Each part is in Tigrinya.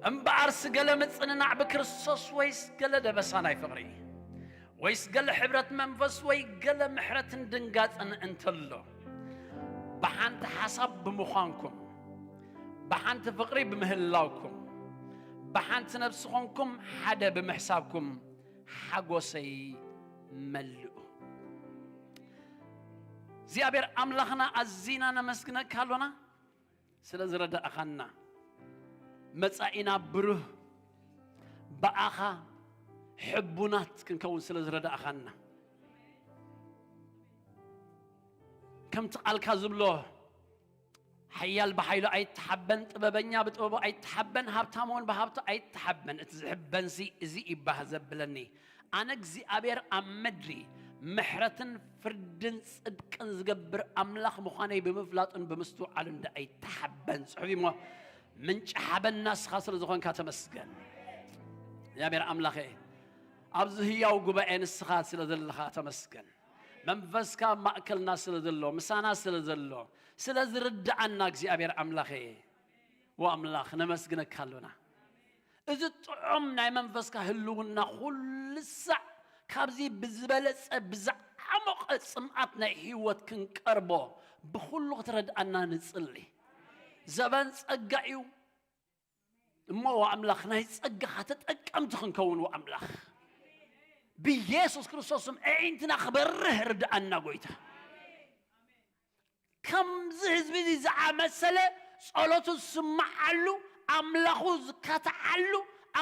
እምበኣርስ ገለ ምጽንናዕ ብክርስቶስ ወይስ ገለ ደበሳ ናይ ፍቕሪ ወይስ ገለ ሕብረት መንፈስ ወይ ገለ ምሕረትን ድንጋጽን እንተሎ ብሓንቲ ሓሳብ ብምዃንኩም ብሓንቲ ፍቕሪ ብምህላውኩም ብሓንቲ ነፍሲ ኾንኩም ሓደ ብምሕሳብኩም ሓጎሰይ መልኡ። እግዚኣብሔር ኣምላኽና ኣዚና ነመስግነካ ኣሎና ስለ ዝረዳእኻና። መጻኢና ብሩህ ብኣኻ ሕቡናት ክንከውን ስለ ዝረዳእኻና። ከምቲ ቃልካ ዝብሎ ሓያል ብሓይሉ ኣይተሓበን፣ ጥበበኛ ብጥበቡ ኣይተሓበን፣ ሃብታም እውን ብሃብቱ ኣይተሓበን። እቲ ዝሕበንሲ እዚ ይባህ ዘብለኒ ኣነ እግዚኣብሔር ኣብ ምድሪ ምሕረትን ፍርድን ጽድቅን ዝገብር ኣምላኽ ምዃነይ ብምፍላጡን ብምስትውዓሉ እንደ ኣይተሓበን ጽሑፍ እሞ ምንጭ ሓበንና እስኻ ስለ ዝኾንካ ተመስገን። እግዚኣብሔር ኣምላኸ ኣብዚ ህያው ጉባኤ ንስኻ ስለ ዘለኻ ተመስገን። መንፈስካ ኣብ ማእከልና ስለ ዘሎ ምሳና ስለ ዘሎ ስለ ዝርድኣና እግዚኣብሔር ኣምላኸ ወኣምላኽ ነመስግነካ ኣሎና። እዚ ጥዑም ናይ መንፈስካ ህልውና ኩሉ ሳዕ ካብዚ ብዝበለጸ ብዝዓሞቐ ጽምኣት ናይ ህይወት ክንቀርቦ ብኩሉ ክትረድኣና ንጽሊ። ዘበን ጸጋ እዩ እሞ ወኣምላኽ ናይ ጸጋኻ ተጠቀምቲ ክንከውን ወኣምላኽ ብኢየሱስ ክርስቶስም ኣዒንትና ክበርህ ርድኣና ጎይታ። ከምዚ ህዝቢ እዚ ዝኣመሰለ ጸሎቱ ዝስምዓሉ ኣምላኹ ዝካትዓሉ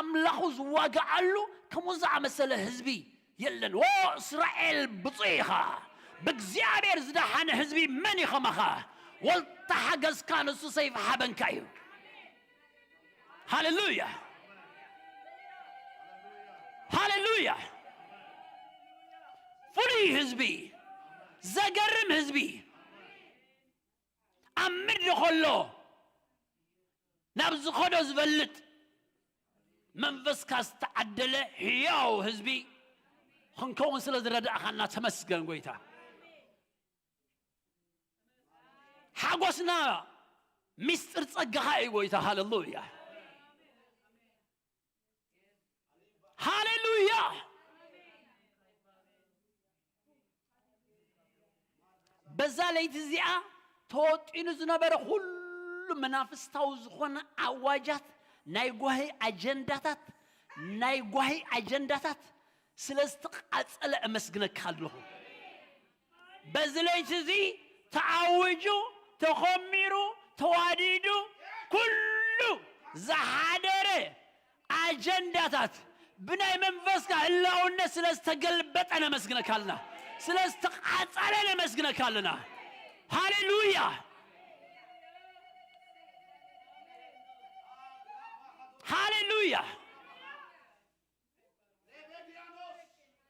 ኣምላኹ ዝዋግዓሉ ከምኡ ዝኣመሰለ ህዝቢ የለን። ዎ እስራኤል ብፁዕ ኢኻ፣ ብእግዚኣብሔር ዝደሓነ ህዝቢ መን እዩ ኸማኻ? ወልተ ሓገዝካ ንሱ ሰይፊ ሓበንካ እዩ። ሃሌሉያ ሃሌሉያ። ፍሉይ ህዝቢ፣ ዘገርም ህዝቢ፣ ኣብ ምድሪ ከሎ ናብ ዝኸዶ ዝፈልጥ መንፈስካ ዝተዓደለ ሕያው ህዝቢ ክንከውን ስለ ዝረዳእኻና ተመስገን ጎይታ። ሓጎስና ሚስጥር ጸጋኻ እዩ ጎይታ። ሃሌሉያ ሃሌሉያ። በዛ ለይቲ እዚኣ ተወጢኑ ዝነበረ ኩሉ መናፍስታዊ ዝኾነ ኣዋጃት ናይ ጓሂ ኣጀንዳታት ናይ ጓሂ ኣጀንዳታት ስለ ዝተቃጸለ እመስግነካ ኣለኹ። በዚ ለይቲ እዚ ተኣውጁ ተኾሚሩ ተዋዲዱ ኩሉ ዝሓደረ ኣጀንዳታት ብናይ መንፈስካ ህላውነት ስለ ዝተገልበጠ ነመስግነካ ኣለና። ስለ ዝተቃጸለ ነመስግነካ ኣለና። ሃሌሉያ ሃሌሉያ።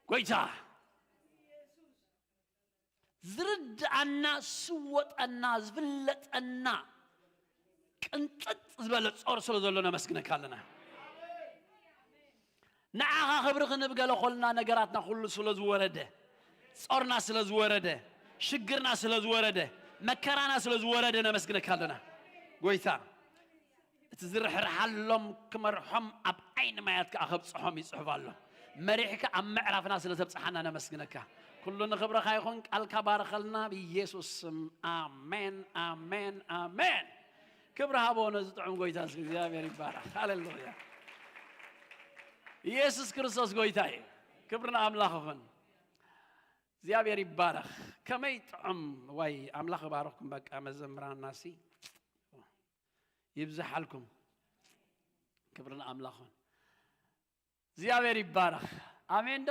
ጎይታ ዝርድኣና ዝስወጠና ዝፍለጠና ቅንጥጥ ዝበለ ጾር ስለ ዘሎ ነመስግነካ ኣለና። ንዓኻ ክብሪ ክንብ ገለ ኮልና ነገራትና ኩሉ ስለ ዝወረደ ጾርና ስለ ዝወረደ ሽግርና ስለ ዝወረደ መከራና ስለ ዝወረደ ነመስግነካ ኣለና። ጎይታ እቲ ዝርሕርሓሎም ክመርሖም ኣብ ዓይኒ ማያት ከዓ ከብፅሖም ይፅሑፍ ኣሎ። መሪሕካ ኣብ ምዕራፍና ስለ ተብፅሓና ነመስግነካ። ኩሉ ንክብረኻ ይኹን። ቃልካ ባርኸልና ብኢየሱስ ስም። ኣሜን ኣሜን ኣሜን። ክብሪ ሃቦ ነዚ ጥዑም ጎይታ ስም እግዚኣብሔር ይባረኽ። ሃሌሉያ። ኢየሱስ ክርስቶስ ጎይታ እዩ። ክብሪ ንኣምላኽ ይኹን። እግዚኣብሔር ይባረኽ። ከመይ ጥዑም ዋይ ኣምላኽ ይባረኽኩም። በቃ መዘምራንና ሲ ይብዝሓልኩም። ክብሪ ንኣምላኽ ይኹን። እግዚኣብሔር ይባረኽ። ኣሜን ዶ?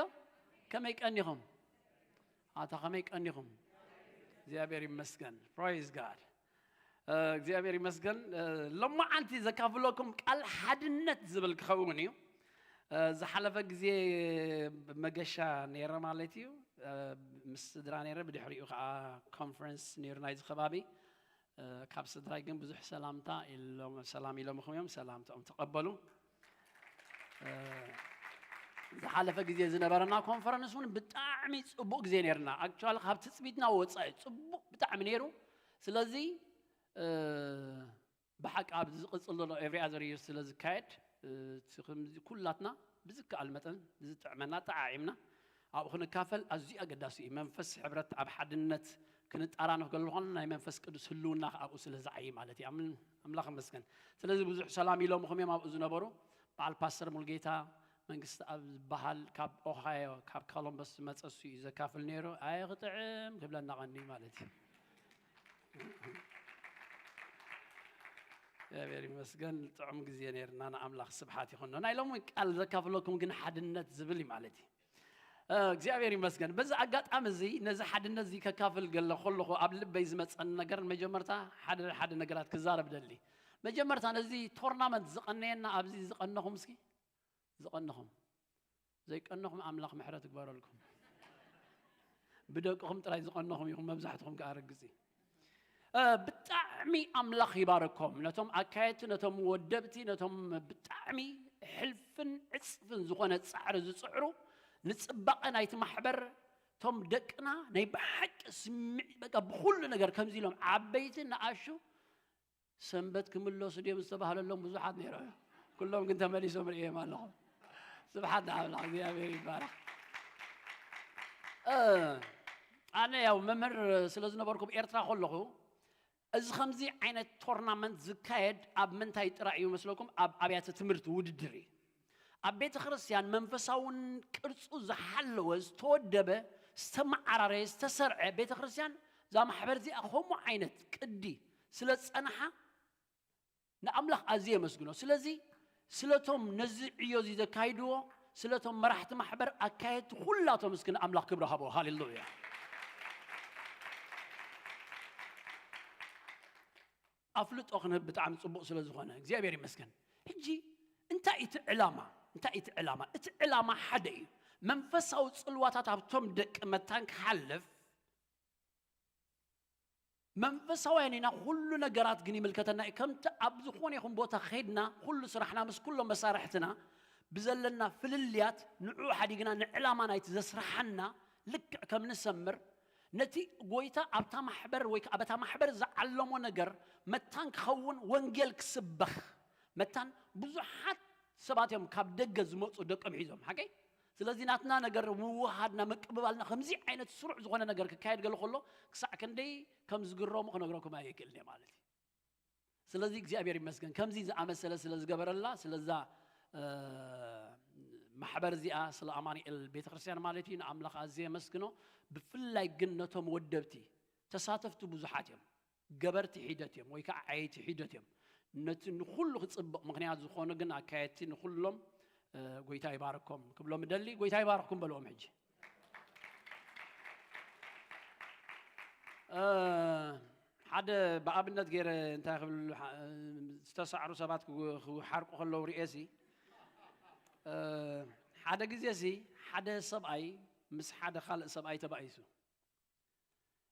ከመይ ቀኒኹም? ኣታ ከመይ ቀኒኹም? እግዚኣብሔር ይመስገን። Praise God። እግዚኣብሔር ይመስገን። ሎማዓንቲ ዘካፍለኩም ቃል ሓድነት ዝብል ክኸውን እዩ። ዝሓለፈ ግዜ መገሻ ነይረ ማለት እዩ። ምስ ስድራ ነይረ፣ ብድሕሪኡ ከዓ ኮንፈረንስ ነይሩ ናይዚ ከባቢ። ካብ ስድራይ ግን ብዙሕ ሰላምታ ኢሎም፣ ሰላም ኢሎምኹም እዮም፣ ሰላምታኦም ተቐበሉ። ዝሓለፈ ግዜ ዝነበረና ኮንፈረንስ እውን ብጣዕሚ ፅቡቅ ግዜ ነይርና። ኣክቹዋሊ ካብ ትፅቢትና ወፃኢ ፅቡቅ ብጣዕሚ ነይሩ። ስለዚ ብሓቂ ኣብዚ ዝቕፅል ዘሎ ኤቭሪ ኣዘር ይር ስለ ዝካየድ እቲ ከምዚ ኩላትና ብዝከኣል መጠን ብዝጥዕመና ጠዓዒምና ኣብኡ ክንካፈል ኣዝዩ ኣገዳሲ እዩ። መንፈስ ሕብረት ኣብ ሓድነት ክንጠራነፍ ከለኹና ናይ መንፈስ ቅዱስ ህልውና ኣብኡ ስለ ዝዓዪ ማለት እዩ። ኣምን-፣ ኣምላኽ ይመስገን። ስለዚ ብዙሕ ሰላም ኢሎምኹም እዮም ኣብኡ ዝነበሩ። በዓል ፓስተር ሙልጌታ መንግስቲ ኣብ ዝበሃል ካብ ኦሃዮ፣ ካብ ኮሎምበስ ዝመጸ እሱ እዩ ዘካፍል ነይሩ። ኣየ ክጥዕም ክብለና ቀንዩ ማለት እዩ። እግዚኣብሔር ይመስገን፣ ጥዑም ግዜ ነይርና። ንኣምላኽ ስብሓት ይኹኖ። ናይ ሎሚ ቃል ዘካፍለኩም ግን ሓድነት ዝብል እዩ ማለት እዩ። እ፣ እግዚኣብሔር ይመስገን። በዚ ኣጋጣሚ እዚ ነዚ ሓድነት እዚ ከካፍል ገለ ከለኹ ኣብ ልበይ ዝመጸኒ ነገር መጀመርታ ሓደ ሓደ ነገራት ክዛረብ ደሊ። መጀመርታ ነዚ ቶርናመንት ዝቐነየና ኣብዚ ዝቐነኹም እስኪ ዝቐነኹም። ዘይቀነኹም ኣምላኽ ምሕረት ይግበረልኩም። ብደቅኹም ጥራይ ዝቐነኹም ኢኹም መብዛሕትኹም ከኣ ርግጽ እዩ። እ፣ ብጣዕሚ ኣምላኽ ይባረኮም። ነቶም ኣካየድቲ፣ ነቶም ወደብቲ፣ ነቶም ብጣዕሚ ሕልፍን ዕጽፍን ዝኾነ ጻዕሪ ዝጽዕሩ፣ ንጽባቐ ናይቲ ማሕበር፣ እቶም ደቅና ናይ ብሓቂ ስምዒት በቃ ብኹሉ ነገር ከምዚ ኢሎም ዓበይቲ ንኣሹ ሰንበት ክምለሱ ድዮም ዝተባህለሎም ብዙሓት ነይሮም እዮም። ኩሎም ግን ተመሊሶም ርእዮም ኣለኹም። ስብሓት ንኣምላኽ፣ እግዚኣብሔር ይባረኽ። እ፣ ኣነ ያው መምህር ስለ ዝነበርኩ ኣብ ኤርትራ ከለኹ፣ እዚ ከምዚ ዓይነት ቶርናመንት ዝካየድ ኣብ ምንታይ ጥራይ እዩ መስለኩም? ኣብ ኣብያተ ትምህርቲ ውድድር እዩ። ኣብ ቤተ ክርስቲያን መንፈሳውን ቅርጹ ዝሓለወ፣ ዝተወደበ፣ ዝተመዓራረየ፣ ዝተሰርዐ ቤተ ክርስቲያን እዛ ማሕበር እዚኣ ከምኡ ዓይነት ቅዲ ስለ ዝጸንሓ ንኣምላኽ ኣዝየ የመስግኖ። ስለዚ ስለቶም ነዚ ዕዮ እዚ ዘካይድዎ፣ ስለቶም መራሕቲ ማሕበር ኣካየድቲ ኩላቶም እስኪ ንኣምላኽ ክብሪ ሃቦ። ሃሌሉያ። ኣፍልጦ ክንህብ ብጣዕሚ ጽቡቕ ስለ ዝኾነ እግዚኣብሔር ይመስገን። ሕጂ እንታይ እቲ ዕላማ? እንታይ እቲ ዕላማ? እቲ ዕላማ ሓደ እዩ። መንፈሳዊ ጽልዋታት ኣብቶም ደቂ መታን ክሓልፍ መንፈሳውያን ኢና፣ ኩሉ ነገራት ግን ይምልከተና እዩ። ከምቲ ኣብ ዝኾነ ይኹን ቦታ ኸይድና፣ ኩሉ ስራሕና ምስ ኩሎም መሳርሕትና ብዘለና ፍልልያት ንዕኡ ሓዲግና ንዕላማ ናይቲ ዘስርሓና ልክዕ ከም ንሰምር፣ ነቲ ጎይታ ኣብታ ማሕበር ወይ ከዓ በታ ማሕበር ዝዓለሞ ነገር መታን ክኸውን፣ ወንጌል ክስበኽ መታን ብዙሓት ሰባት እዮም ካብ ደገ ዝመፁ ደቆም ሒዞም። ሓቀይ? ስለዚ ናትና ነገር ምውሃድና ምቅብባልና ከምዚ ዓይነት ስሩዕ ዝኾነ ነገር ክካየድ ገለ ከሎ ክሳዕ ክንደይ ከም ዝግረሙ ክነግረኩም ኣይክእልን እየ ማለት እዩ። ስለዚ እግዚኣብሔር ይመስገን ከምዚ ዝኣመሰለ ስለ ዝገበረላ ስለዛ እ፣ ማሕበር እዚኣ ስለ ኣማኑኤል ቤተክርስትያን ማለት እዩ ንኣምላኽ ኣዝየ የመስግኖ። ብፍላይ ግን ነቶም ወደብቲ ተሳተፍቲ ብዙሓት እዮም። ገበርቲ ሒደት እዮም ወይ ከዓ ዓየይቲ ሒደት እዮም። ነቲ ንኹሉ ክጽብቕ ምኽንያት ዝኾኑ ግን ኣካየድቲ ንኹሎም እ፣ ጎይታ ይባርኮም ክብሎም እደሊ። ጎይታ ይባርክኩም በልዎም ሕጂ። እ፣ ሓደ ብኣብነት ገይረ እንታይ ክብል ሓ-፣ ዝተሳዕሩ ሰባት ክው-፣ ክሓርቁ ከለዉ ርእየሲ እ፣ ሓደ ግዜሲ ሓደ ሰብኣይ ምስ ሓደ ካልእ ሰብኣይ ተባኢሱ።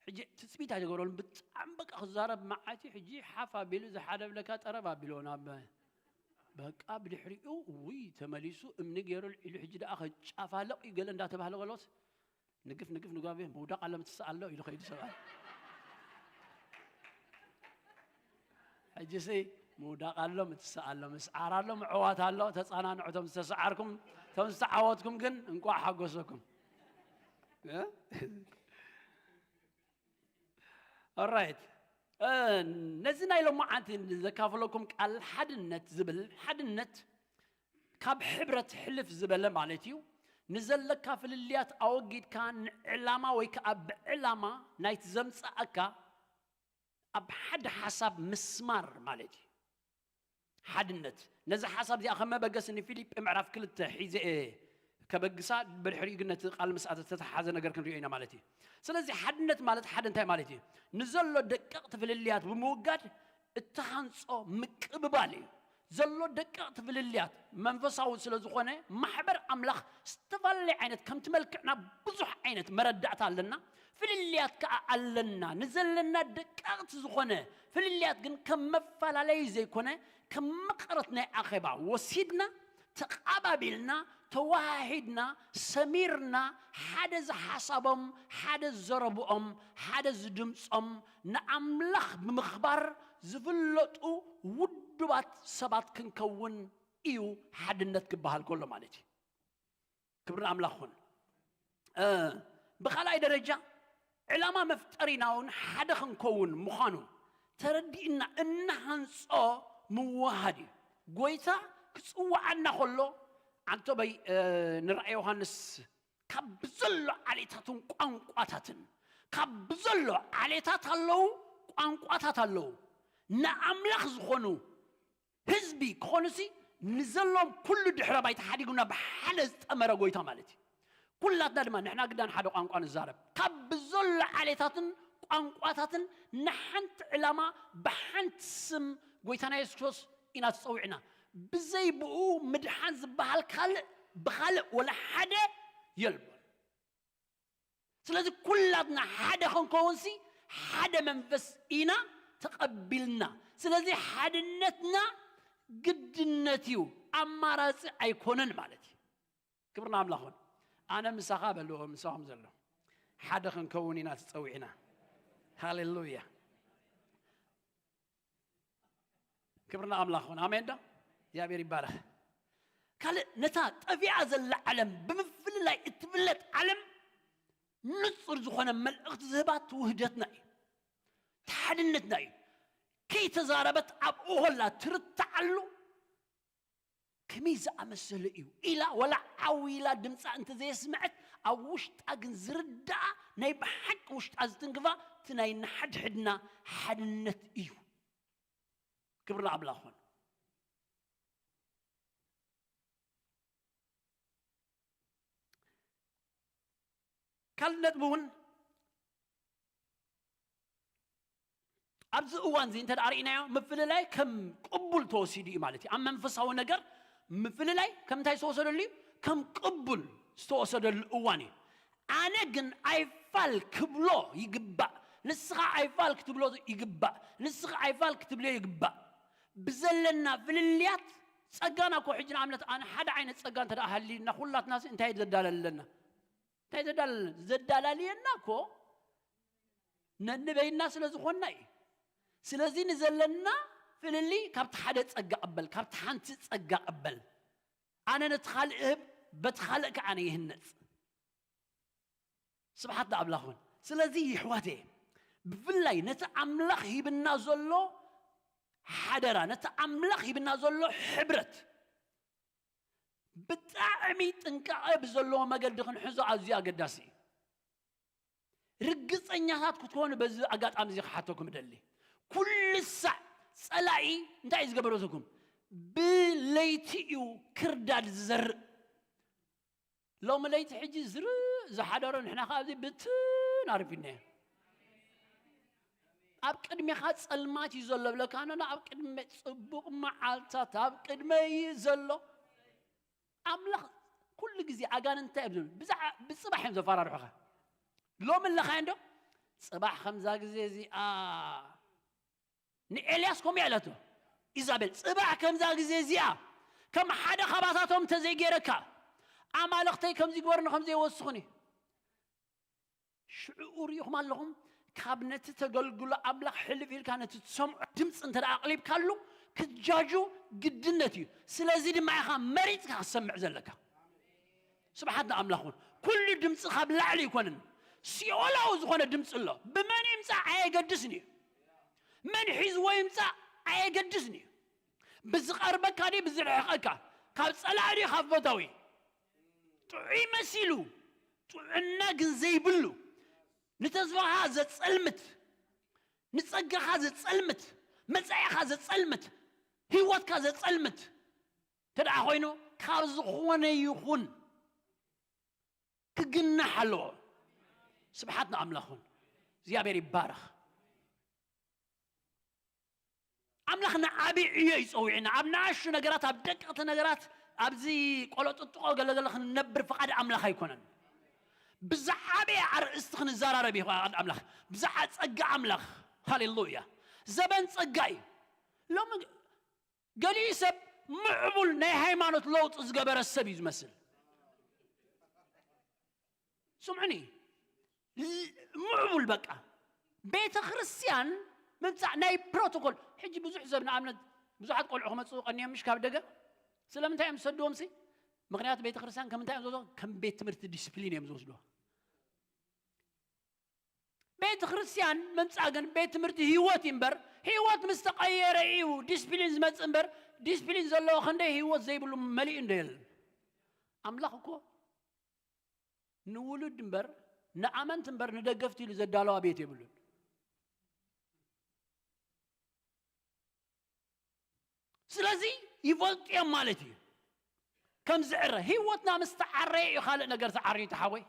ሕጂ ትጽቢት ኣይተገብረሉን። ብጣዕሚ በቃ ክዛረብ መዓት እዩ። ሕጂ ሓፍ ኣቢሉ ዝሓደ ብለካ ጠረብ ኣቢልዎ ናብ በቃ ብድሕሪኡ ውይ ተመሊሱ እምኒ ገይሩ ኢሉ ሕጂ ደኣ ከጫፋልቕ እዩ ገለ እንዳተባህለ ከሎስ ንግፍ ንግፍ ንጓቤ ምውዳቕ ኣሎ ምትሳእ ኣሎ ኢሉ ከይዱ ሰብኣይ። ሕጂሲ ምውዳቕ ኣሎ ምትሳእ ኣሎ ምስዓር ኣሎ ምዕዋት ኣሎ። ተጻናንዑ እቶም ዝተሰዓርኩም፣ እቶም ዝተዓወትኩም ግን እንቋዕ ሓጎሰኩም። እ? ኦራይት። እ፣ ነዚ ናይ ሎማዓንቲ ዘካፍለኩም ቃል ሓድነት ዝብል፣ ሓድነት ካብ ሕብረት ሕልፍ ዝበለ ማለት እዩ። ንዘለካ ፍልልያት ኣወጊድካ ንዕላማ ወይ ከዓ ብዕላማ ናይቲ ዘምጽኣካ ኣብ ሓደ ሓሳብ ምስማር ማለት እዩ። ሓድነት። ነዚ ሓሳብ እዚኣ ከም መበገሲ ንፊልጲ ምዕራፍ ክልተ ሒዘ እየ ከበግሳ፣ ብድሕሪኡ ግን ነቲ ቃል ምስኣ ዝተተሓሓዘ ነገር ክንሪኦ ኢና ማለት እዩ። ስለዚ ሓድነት ማለት ሓደ እንታይ ማለት እዩ? ንዘሎ ደቀቕቲ ፍልልያት ብምውጋድ እተሃንጾ ምቅብባል እዩ። ዘሎ ደቀቕቲ ፍልልያት መንፈሳዊ ስለ ዝኾነ፣ ማሕበር ኣምላኽ ዝተፈላለየ ዓይነት፣ ከምቲ መልክዕና ብዙሕ ዓይነት መረዳእታ ኣለና፣ ፍልልያት ከኣ ኣለና። ንዘለና ደቀቕቲ ዝኾነ ፍልልያት ግን ከም መፈላለዪ ዘይኮነ፣ ከም መቐረት ናይ ኣኼባ ወሲድና፣ ተቓባቢልና፣ ተወሃሂድና፣ ሰሚርና፣ ሓደ ዝሓሳቦም፣ ሓደ ዝዘረብኦም፣ ሓደ ዝድምጾም፣ ንኣምላኽ ብምኽባር ዝፍለጡ ውዱባት ሰባት ክንከውን እዩ ሓድነት ክበሃል ከሎ ማለት እዩ። ክብሪ ንኣምላኽ ይኹን። እ፣ ብኻልኣይ ደረጃ ዕላማ መፍጠሪና እውን ሓደ ክንከውን ምዃኑ ተረዲእና እናሃንጾ ምውሃድ እዩ። ጎይታ ክጽውዓና ከሎ፣ ኣንቶበይ፣ እ፣ ንራእየ ዮሃንስ ካብ ዘሎ ዓሌታትን ቋንቋታትን፣ ካብ ዘሎ ዓሌታት ኣለዉ፣ ቋንቋታት ኣለዉ፣ ንኣምላኽ ዝኾኑ ህዝቢ ክኾኑሲ ንዘሎም ኩሉ ድሕረ ባይታ ሓዲጉና ብሓደ ዝጠመረ ጎይታ ማለት እዩ። ኩላትና ድማ ንሕና ግዳን ሓደ ቋንቋ ንዛረብ። ካብ ብዘሎ ዓሌታትን ቋንቋታትን ንሓንቲ ዕላማ ብሓንቲ ስም ጎይታና የሱስ ክርስቶስ ኢና ተጸዊዕና። ብዘይ ብኡ ምድሓን ዝበሃል ካልእ ብኻልእ ወላ ሓደ የልቦን። ስለዚ ኩላትና ሓደ ክንከውንሲ ሓደ መንፈስ ኢና ተቐቢልና። ስለዚ ሓድነትና ግድነት እዩ፣ ኣማራጺ ኣይኮነን ማለት እዩ። ክብርና ኣምላኽ ይኹን። ኣነ ምሳኻ በልዎ፣ ምሳኹም ዘሎ ሓደ ክንከውን ኢና ተጸዊዕና። ሃሌሉያ። ክብርና ኣምላኽ ይኹን። ኣሜን ዶ? እግዚኣብሔር ይባረኽ። ካልእ ነታ ጠፊኣ ዘላ ዓለም ብምፍልላይ እትፍለጥ ዓለም ንጹር ዝኾነ መልእኽቲ ዝህባት ውህደትና እዩ፣ ሓድነትና እዩ። ከይተዛረበት ኣብኡ ኾላ ትርትዓሉ ከመይ ዝኣመሰለ እዩ ኢላ ወላ ዓው ኢላ ድምፃ እንተዘየስምዐት ኣብ ውሽጣ ግን ዝርዳኣ ናይ ብሓቂ ውሽጣ ዝትንክፋ እቲ ናይ ንሓድሕድና ሓድነት እዩ። ክብሪ ንኣምላኽ ይኹን። ካልእ ነጥቢ እውን ኣብዚ እዋን እዚ እንተ ደኣ ርኢናዮ ምፍልላይ ከም ቅቡል ተወሲዱ እዩ ማለት እዩ። ኣብ መንፈሳዊ ነገር ምፍልላይ ከም እንታይ ዝተወሰደሉ እዩ? ከም ቅቡል ዝተወሰደሉ እዋን እዩ። ኣነ ግን ኣይፋል ክብሎ ይግባእ፣ ንስኻ ኣይፋል ክትብሎ ይግባእ፣ ንስኻ ኣይፋል ክትብልዮ ይግባእ። ብዘለና ፍልልያት ጸጋና እኮ ሕጂ ንኣብነት ኣነ ሓደ ዓይነት ጸጋ እንተ ደኣ ሃልዩና ኩላትናሲ እንታይ ዘዳለለና? እንታይ ዘዳለለና? ዘዳላልየና እኮ ነንበይና ስለ ዝኾንና እዩ። ስለዚ ንዘለና ፍልልይ ካብቲ ሓደ ጸጋ ቅበል፣ ካብቲ ሓንቲ ጸጋ ቅበል። ኣነ ነቲ ካልእ እህብ፣ በቲ ካልእ ከኣ ኣነ ይህነጽ። ስብሓት ንኣምላኽ ይኹን። ስለዚ ይሕዋተየ፣ ብፍላይ ነቲ ኣምላኽ ሂብና ዘሎ ሓደራ፣ ነቲ ኣምላኽ ሂብና ዘሎ ሕብረት ብጣዕሚ ጥንቃቐ ብዘለዎ መገዲ ክንሕዞ ኣዝዩ ኣገዳሲ እዩ። ርግጸኛታት ክትኮኑ በዚ ኣጋጣሚ እዚ ክሓተኩም እደሊ። ኩሉ ሳዕ ጸላኢ እንታይ እዩ ዝገበረትኩም? ብለይቲ እዩ ክርዳድ ዝዘርእ። ሎሚ ለይቲ ሕጂ ዝርእ ዝሓደሮ ንሕና ከኣ ኣብዚ ብትን ኣሪፊና። ኣብ ቅድሜኻ ጸልማት እዩ ዘሎ ብለካ፣ ኖ፣ ኖ፣ ኣብ ቅድመ ጽቡቕ መዓልታት ኣብ ቅድመ እዩ ዘሎ። ኣምላኽ ኩሉ ግዜ ኣጋንንት እንታይ እዮም ዝብሉ? ብዛዕ-፣ ብጽባሕ እዮም ዘፈራርሑኻ። ሎሚ ኣለኻ እንዶ? ጽባሕ ከምዛ ግዜ እዚኣ ንኤልያስ ከምኡ እያ ኢላቶ። ኢዛቤል፣ ጽባሕ ከምዛ ግዜ እዚኣ ከም ሓደ ካባታቶም እንተዘይገይረካ፣ ኣማልኽተይ ከምዚ ግበሩኒ፣ ከምዚ ይወስኹኒ። ሽዑ ርኢኹም ኣለኹም፣ ካብ ነቲ ተገልግሎ ኣምላኽ ሕልፍ ኢልካ ነቲ ትሰምዖ ድምፂ እንተ ደኣ ኣቕሊብካሉ፣ ክትጃጁ ግድነት እዩ። ስለዚ ድማ ኢኻ መሪጽካ ክትሰምዕ ዘለካ። ስብሓት ንኣምላኽ እውን። ኩሉ ድምፂ ካብ ላዕሊ ኣይኮነን። ሲኦላዊ ዝኾነ ድምፂ ኣሎ። ብመን ይምፃእ ኣየገድስን እዩ። መን ሒዝዎ ይምፃእ ኣየገድስን እዩ። ብዝቐርበካ ድዩ ብዝርሕቐካ፣ ካብ ጸላኢ ድዩ ካብ ፈታዊ? ጥዑይ መሲሉ፣ ጥዑና ግን ዘይብሉ፣ ንተስፋኻ ዘጸልምት፣ ንጸጋኻ ዘጸልምት፣ መጻኢኻ ዘጸልምት፣ ህይወትካ ዘጸልምት እንተ ደኣ ኮይኑ፣ ካብ ዝኾነ ይኹን ክግናሕ ኣለዎ። ስብሓት ንኣምላኽ ይኹን። እግዚኣብሔር ይባረኽ። ኣምላኽ ንዓቢ ዕዮ እዩ ጸዊዑና። ኣብ ንኣሽቱ ነገራት፣ ኣብ ደቀቕቲ ነገራት፣ ኣብዚ ቆሎ ጥጥቆ ገለገለ ክንነብር ፍቓድ ኣምላኽ ኣይኮነን። ብዝዓበየ ኣርእስቲ ክንዘራረብ እዩ ፍቓድ ኣምላኽ። ብዛዕባ ጸጋ ኣምላኽ። ሃሌሉያ። ዘበን ጸጋ እዩ። ሎሚ ገሊኡ ሰብ ምዕቡል ናይ ሃይማኖት ለውጢ ዝገበረ ሰብ እዩ ዝመስል። ስምዑኒ፣ ል-፣ ምዕቡል በቃ። ቤተ ክርስቲያን ምምጻእ ናይ ፕሮቶኮል። ሕጂ ብዙሕ ሰብ ንኣብነት ብዙሓት ቆልዑ ክመጽኡ ቀንዮም ምሽ ካብ ደገ ስለምንታይ እዮም ዝሰድዎም ሲ? ምኽንያቱ ቤተ ክርስቲያን ከም እንታይ እዮም ዝወስድዎ? ከም ቤት ትምህርቲ ዲስፕሊን እዮም ዝወስድዎ። ቤተ ክርስቲያን ምምጻእ ግን ቤት ትምህርቲ ህይወት እዩ እምበር፣ ህይወት ምስ ተቐየረ እዩ ዲስፕሊን ዝመጽእ እምበር፣ ዲስፕሊን ዘለዎ ክንደይ ህይወት ዘይብሉ መሊኡ እንዶ የለን። ኣምላኽ እኮ ንውሉድ እምበር፣ ንኣመንቲ እምበር፣ ንደገፍቲ ኢሉ ዘዳለዋ ቤት የብሉን። ስለዚ ይፈልጡ እዮም ማለት እዩ። ከም ዝዕረ ህይወትና ምስ ተዓረየ እዩ ካልእ ነገር ተዓርዩ ተሓወይ።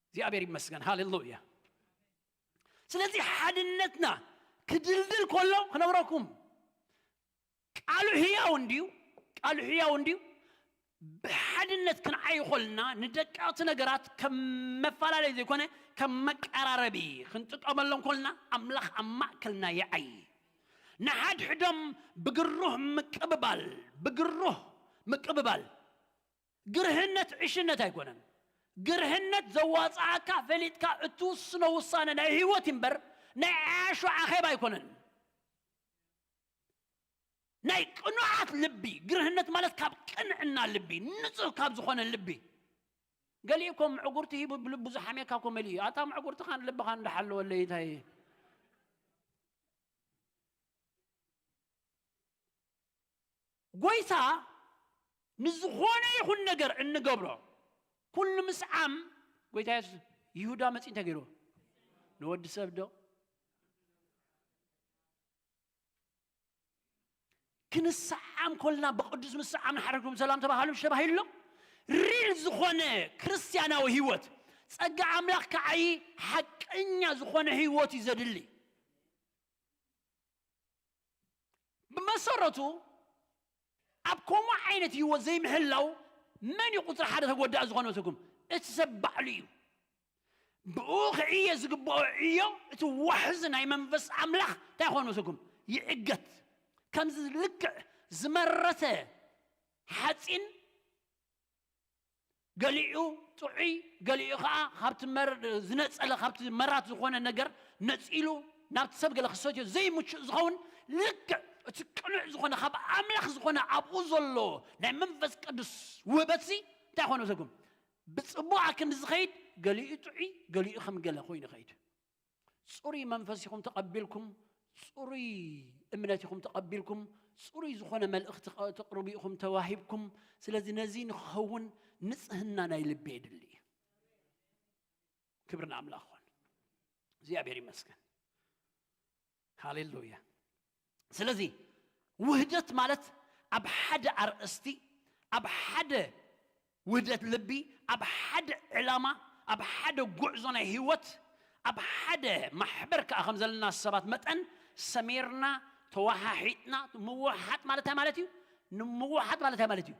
እግዚኣብሔር ይመስገን። ሃሌሉያ። ስለዚ ሓድነትና ክድልድል ከሎ ክነብረኩም ቃሉ ህያው እንድዩ፣ ቃሉ ህያው እንድዩ። ብሓድነት ክንዓይ ኮልና ንደቀቕቲ ነገራት ከም መፈላለይ ዘይኮነ ከም መቀራረቢ ክንጥቀመሎም ኮልና ኣምላኽ ኣብ ማእከልና ይዓይ። ንሓድሕዶም ብግሩህ ምቅብባል፣ ብግሩህ ምቅብባል። ግርህነት ዕሽነት ኣይኮነን። ግርህነት ዘዋፅኣካ ፈሊጥካ እትውስኖ ውሳነ ናይ ህይወት እምበር ናይ ዓያሹ ኣኼባ ኣይኮነን። ናይ ቅኑዓት ልቢ፣ ግርህነት ማለት ካብ ቅንዕና ልቢ፣ ንጹህ ካብ ዝኾነ ልቢ። ገሊኡ እኮ ምዕጉርቲ ሂቡ ብልቡ ዝሓምየካ እኮ መሊኡ። ኣታ ምዕጉርትኻን ልብኻን እንዳሓለወለይ እንታይ? ጎይታ ንዝኾነ ይኹን ነገር እንገብሮ ኩሉ ምስዓም። ጎይታ የሱስ ይሁዳ መጺኡ እንታይ ገይርዎ? ንወዲ ሰብ ዶ? ክንሰዓም ኮልና ብቅዱስ ምስዓም ንሓድኩም ሰላም ተባሃሉ ተባሂሉ ኣሎ። ሪል ዝኾነ ክርስቲያናዊ ህይወት ጸጋ ኣምላኽ ከዓይ ሓቀኛ ዝኾነ ህይወት እዩ ዘድሊ። ብመሰረቱ ኣብ ከምኡ ዓይነት ህይወት ዘይምህላው መን እዩ ቁፅሪ ሓደ ተጎዳእ ዝኾነ መስለኩም? እቲ ሰብ ባዕሉ እዩ። ብኡ ክዕየ ዝግብኦ ዕዮ፣ እቲ ዋሕዚ ናይ መንፈስ ኣምላኽ እንታይ ይኾን መስለኩም? ይዕገት። ከምዚ ልክዕ ዝመረተ ሓፂን ገሊኡ ጥዑይ፣ ገሊኡ ኸዓ ካብቲ መር-፣ ዝነጸለ፣ ካብቲ መራት ዝኾነ ነገር ነጺሉ ናብቲ ሰብ ገለ ክሰትዮ ዘይምቹእ ዝኸውን፣ ልክዕ እቲ ቅኑዕ ዝኾነ ካብ ኣምላኽ ዝኾነ ኣብኡ ዘሎ ናይ መንፈስ ቅዱስ ውህበትሲ እንታይ ይኾን መስለኩም? ብጽቡቕ ኣክንዲ ዝኸይድ፣ ገሊኡ ጥዑይ፣ ገሊኡ ከም ገለ ኮይኑ ይኸይድ። ጽሩይ መንፈስ ኢኹም ተቐቢልኩም፣ ጽሩይ እምነት ኢኹም ተቐቢልኩም፣ ጽሩይ ዝኾነ መልእኽቲ ኸ-፣ ተቕርቡ ኢኹም ተዋሂብኩም። ስለዚ ነዚ ንክኸውን ንጽህና ናይ ልቢ የድሊ እዩ። ክብሪ ንኣምላኽ ይኹን። እግዚኣብሔር ይመስገን። ሃሌሉያ። ስለዚ ውህደት ማለት ኣብ ሓደ ኣርእስቲ፣ ኣብ ሓደ ውህደት ልቢ፣ ኣብ ሓደ ዕላማ፣ ኣብ ሓደ ጉዕዞ ናይ ህይወት፣ ኣብ ሓደ ማሕበር ከኣ ከም ዘለና ሰባት መጠን ሰሚርና፣ ተወሓሒጥና፣ ምውሓጥ ማለት እንታይ ማለት እዩ? ንምውሓጥ ማለት እንታይ ማለት እዩ?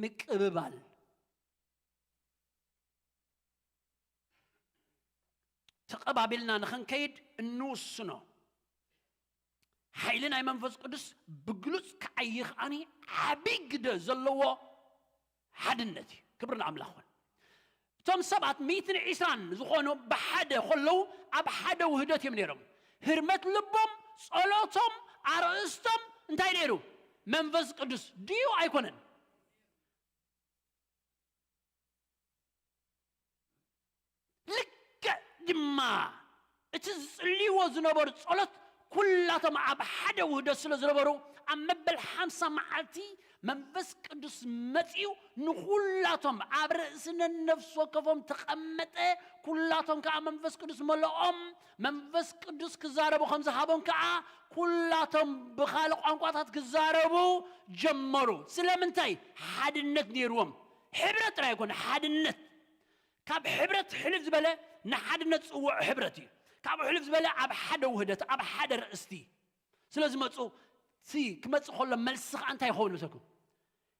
ምቅብባል። ተቐባቢልና ንኽንከይድ እንውስኖ ሓይሊ ናይ መንፈስ ቅዱስ ብግሉጽ ክዓዪ ከኣኒ ዓብዪ ግደ ዘለዎ ሓድነት እዩ። ክብሪ ንኣምላኽ ይኹን። እቶም ሰባት ሚእትን ዕስራን ዝኾኑ ብሓደ ከለዉ ኣብ ሓደ ውህደት እዮም ነይሮም። ህርመት ልቦም፣ ጸሎቶም፣ ኣርእስቶም እንታይ ነይሩ? መንፈስ ቅዱስ ድዩ ኣይኮነን? ልክዕ ድማ እቲ ዝጽልይዎ ዝነበሩ ጸሎት ኩላቶም ኣብ ሓደ ውህደት ስለ ዝነበሩ ኣብ መበል ሓምሳ መዓልቲ መንፈስ ቅዱስ መጺኡ ንኹላቶም ኣብ ርእሲ ነነፍሲ ወከፎም ተቐመጠ። ኩላቶም ከኣ መንፈስ ቅዱስ መለኦም። መንፈስ ቅዱስ ክዛረቡ ከም ዝሃቦም ከኣ ኩላቶም ብኻልእ ቋንቋታት ክዛረቡ ጀመሩ። ስለምንታይ? ሓድነት ነይርዎም። ሕብረት ጥራይ ኣይኮነ፣ ሓድነት። ካብ ሕብረት ሕልፍ ዝበለ ንሓድነት ዝጽውዖ ሕብረት እዩ። ካብኡ ሕልፍ ዝበለ ኣብ ሓደ ውህደት፣ ኣብ ሓደ ርእስቲ ስለ ዝመጹ፣ እቲ ክመጽእ ከሎ መልሲ ከኣ እንታይ ይኸውን ይመስለኩም?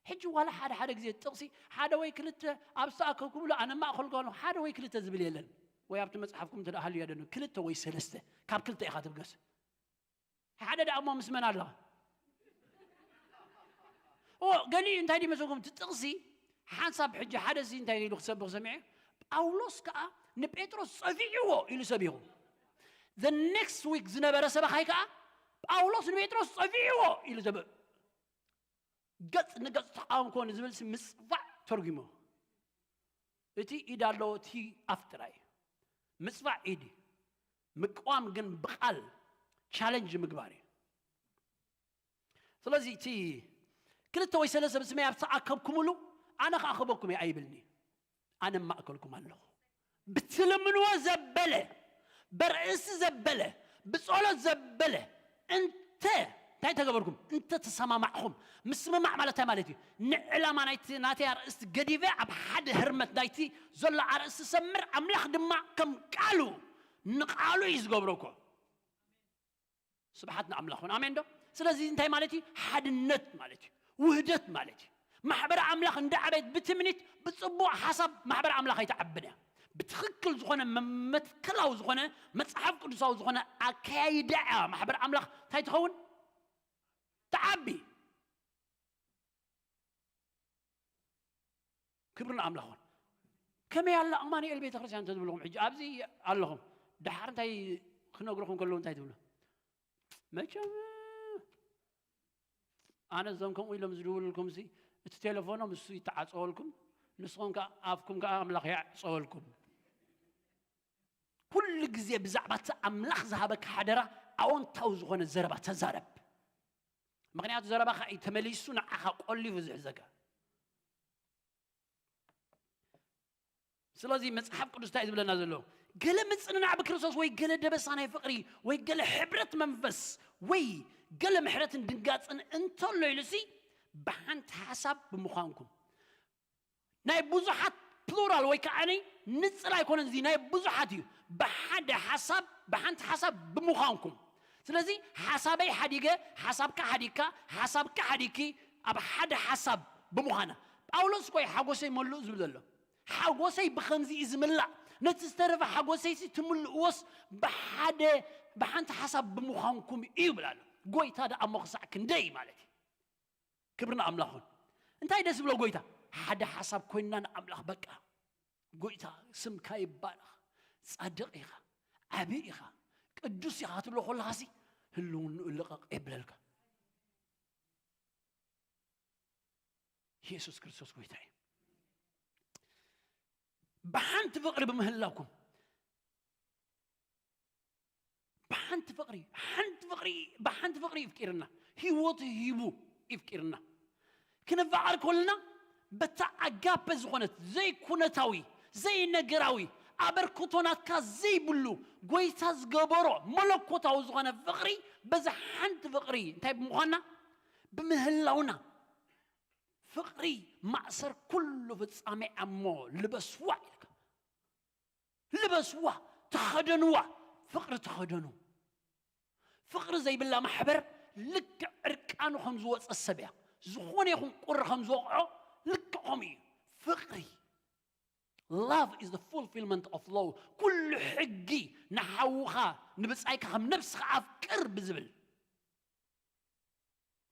ሕጂ ዋላ ሓደ ሓደ ግዜ ጥቕሲ ሓደ ወይ ክልተ ኣብ ዝተኣከብኩምሉ ኣነ ማእከል ጓኖ ሓደ ወይ ክልተ ዝብል የለን። ወይ ኣብቲ መጽሓፍኩም እንተ ደኣ ሃልዩ የደኑ ክልተ ወይ ሰለስተ ካብ ክልተ ኢኻ ትብገስ። ሓደ ደኣ እሞ ምስ መን ኣለኻ? ኦ፣ ገሊኡ እንታይ ድዩ መስለኩም? እቲ ጥቕሲ ሓንሳብ ሕጂ ሓደ ሲ እንታይ ኢሉ ክሰብኽ ሰሚዐ? ጳውሎስ ከኣ ንጴጥሮስ ጸፊዕዎ ኢሉ ሰቢኹ። The next week ዝነበረ ሰበኻይ ከኣ ጳውሎስ ንጴጥሮስ ጸፊዕዎ ኢሉ ሰበ-፣ ገጽ ንገጽ ተቃወምኮ ንዝብል ሲ ምጽፋዕ ተርጉሞ። እቲ ኢድ ኣለዎ፣ እቲ ኣፍ ጥራይ። ምጽፋዕ ኢድ እዩ። ምቅዋም ግን ብቃል ቻለንጅ ምግባር እዩ። ስለዚ እቲ ክልተ ወይ ሰለስተ ብስመይ ኣብ ዝተኣከብኩምሉ ኣነ ክኣኸበኩም እየ ኣይብልኒ። ኣነ ማእከልኩም ኣለኹ። ብትልምንዎ ዘበለ፣ በርእሲ ዘበለ፣ ብጸሎት ዘበለ እንተ እንታይ ተገበርኩም? እንተ ተሰማማዕኹም። ምስምማዕ ማለት እንታይ ማለት እዩ? ንዕላማ ናይቲ ናተይ ኣርእስቲ ገዲፈ ኣብ ሓደ ህርመት ናይቲ ዘሎ ኣርእስቲ ሰምር፣ ኣምላኽ ድማ ከም ቃሉ ንቃሉ እዩ ዝገብሮ እኮ። ስብሓት ንኣምላኽ ይኹን። ኣሜን ዶ? ስለዚ እንታይ ማለት እዩ? ሓድነት ማለት እዩ። ውህደት ማለት እዩ። ማሕበር ኣምላኽ እንደ ዓበየት ብትምኒት ብጽቡቕ ሓሳብ ማሕበር ኣምላኽ ኣይትዓብን እያ። ብትኽክል ዝኾነ መመትከላዊ ዝኾነ መጽሓፍ ቅዱሳዊ ዝኾነ ኣከያይዳ እያ ማሕበር ኣምላኽ እንታይ ትኸውን? ትዓቢ። ክብሪ ንኣምላኽ ይኹን። ከመይ ኣላ ኣማኑኤል ቤተክርስትያን እንተዝብልኹም፣ ሕጂ ኣብዚ ኣለኹም፣ ደሓር እንታይ ክነግርኹም ከለዉ እንታይ ትብሉ? መቸም ኣነ እዞም ከምኡ ኢሎም ዝድውሉልኩም ሲ፣ እቲ ቴሌፎኖም እሱ ይተዓጸወልኩም፣ ንስኹም ከኣ ኣፍኩም ከኣ ኣምላኽ ይዓጸወልኩም። ኩሉ ግዜ ብዛዕባ እቲ ኣምላኽ ዝሃበካ ሓደራ ኣዎንታዊ ዝኾነ ዘረባ ተዛረብ። ምኽንያቱ ዘረባኻ እዩ ተመሊሱ ንዓኻ ቆሊፉ ዝሕዘካ። ስለዚ መጽሓፍ ቅዱስ እንታይ እዩ ዝብለና ዘሎ? ገለ ምጽንናዕ ብክርስቶስ ወይ ገለ ደበሳ ናይ ፍቕሪ ወይ ገለ ሕብረት መንፈስ ወይ ገለ ምሕረትን ድንጋጽን እንተሎ ኢሉሲ ብሓንቲ ሓሳብ ብምዃንኩም ናይ ብዙሓት ፕሉራል ወይ ከዓ ንጽል ኣይኮነን፣ እዚ ናይ ብዙሓት እዩ። ብሓደ ሓሳብ ብሓንቲ ሓሳብ ብምዃንኩም። ስለዚ ሓሳበይ ሓዲገ፣ ሓሳብካ ሓዲግካ፣ ሓሳብካ ሓዲግኪ ኣብ ሓደ ሓሳብ ብምዃና። ጳውሎስ እኮ እዩ ሓጎሰይ መሉእ ዝብል ዘሎ። ሓጎሰይ ብኸምዚ እዩ ዝምላእ፣ ነቲ ዝተረፈ ሓጎሰይሲ ትምልእዎስ ብሓደ ብሓንቲ ሓሳብ ብምዃንኩም እዩ ይብል ኣሎ። ጎይታ ደኣ እሞ ክሳዕ ክንደይ ማለት እዩ። ክብሪ ንኣምላኽ ይኹን። እንታይ ደስ ዝብሎ ጎይታ? ሓደ ሓሳብ ኮይንና ንኣምላኽ በቃ ጎይታ ስምካ ይባረኽ፣ ጻድቕ ኢኻ፣ ዓቢ ኢኻ፣ ቅዱስ ኢኻ ክትብሎ ከለኻሲ ህልውንኡ ልቐቕ የብለልካ። ኢየሱስ ክርስቶስ ጎይታ እዩ። ብሓንቲ ፍቕሪ ብምህላውኩም ብሓንቲ ፍቕሪ ሓንቲ ፍቕሪ ብሓንቲ ፍቕሪ ይፍቂርና፣ ህይወቱ ሂቡ ይፍቂርና። ክንፋቐር ከለና በታ ኣጋፐ ዝኾነት ዘይኩነታዊ ዘይነገራዊ ኣበርክቶ ናትካ ዘይብሉ ጎይታ ዝገበሮ መለኮታዊ ዝኾነ ፍቕሪ በዛ ሓንቲ ፍቕሪ እንታይ ብምዃንና ብምህላውና ፍቕሪ ማእሰር ኩሉ ፍጻሜ እሞ ልበስዋ ኢልካ ልበስዋ፣ ተኸደንዋ፣ ፍቕሪ ተኸደኑ። ፍቕሪ ዘይብላ ማሕበር ልክዕ ዕርቃኑ ከም ዝወፀ ሰብ እያ። ዝኾነ ይኹን ቁሪ ከም ዝወቕዖ ልክዕ ከምኡ እዩ። ፍቕሪ love is the fulfillment of law። ኩሉ ሕጊ ንሓውኻ ንብፃይካ ከም ነብስኻ ኣፍቅር ብዝብል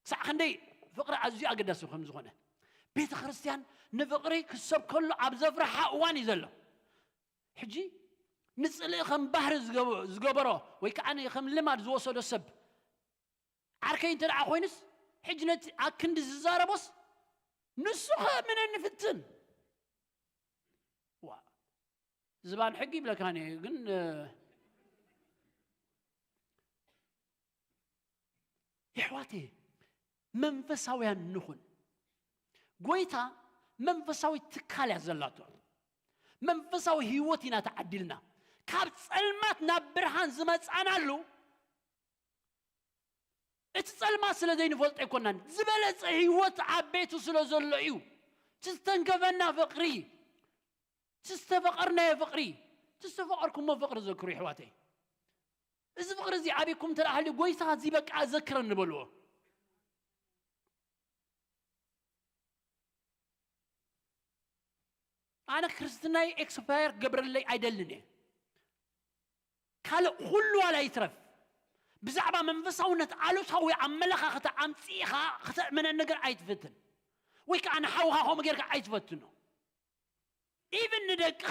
ክሳዕ ክንደይ ፍቕሪ ኣዝዩ ኣገዳሲ ከም ዝኾነ ቤተ ክርስቲያን ንፍቕሪ ክሰብከሉ ኣብ ዘፍርሓ እዋን እዩ ዘሎ። ሕጂ ንጽልኢ ከም ባህሪ ዝገበሮ ወይ ከዓ ከም ልማድ ዝወሰዶ ሰብ ዓርከይ እንተ ደኣ ኮይኑስ ሕጂ ነቲ ኣክንዲ ዝዛረቦስ ንሱ ከእምነኒ ፍትን ዋ ዝባን ሕጊ ይብለካኒ ግን የሕዋተየ መንፈሳውያን ንኹን። ጎይታ መንፈሳዊ ትካል እያ ዘላቶ። መንፈሳዊ ህይወት ኢና ተዓዲልና። ካብ ጸልማት ናብ ብርሃን ዝመጻናሉ እቲ ጸልማት ስለ ዘይንፈልጦ ኣይኮናን። ዝበለጸ ህይወት ኣብ ቤቱ ስለ ዘሎ እዩ። እቲ ዝተንከፈና ፍቕሪ፣ እቲ ዝተፈቐርናዮ ፍቕሪ፣ እቲ ዝተፈቐርኩሞ ፍቕሪ ዘክሩ የሕዋተይ። እዚ ፍቕሪ እዚ ኣበይኩም እንተ ደኣ ሃልዩ፣ ጎይታ እዚ በቃ ዘክረኒ በልዎ። ኣነ ክርስትናይ ኤክስፓየር ክገብረለይ ኣይደልን እየ። ካልእ ኩሉ ዋላ ይትረፍ፣ ብዛዕባ መንፈሳውነት ኣሉታዊ ኣመለኻኽታ ኣምጺእኻ ክተእምነኒ ግን ኣይትፍትን፣ ወይ ከኣ ንሓውኻ ከምኡ ጌርካ ኣይትፈትኖ። ኢቭን ንደቅኻ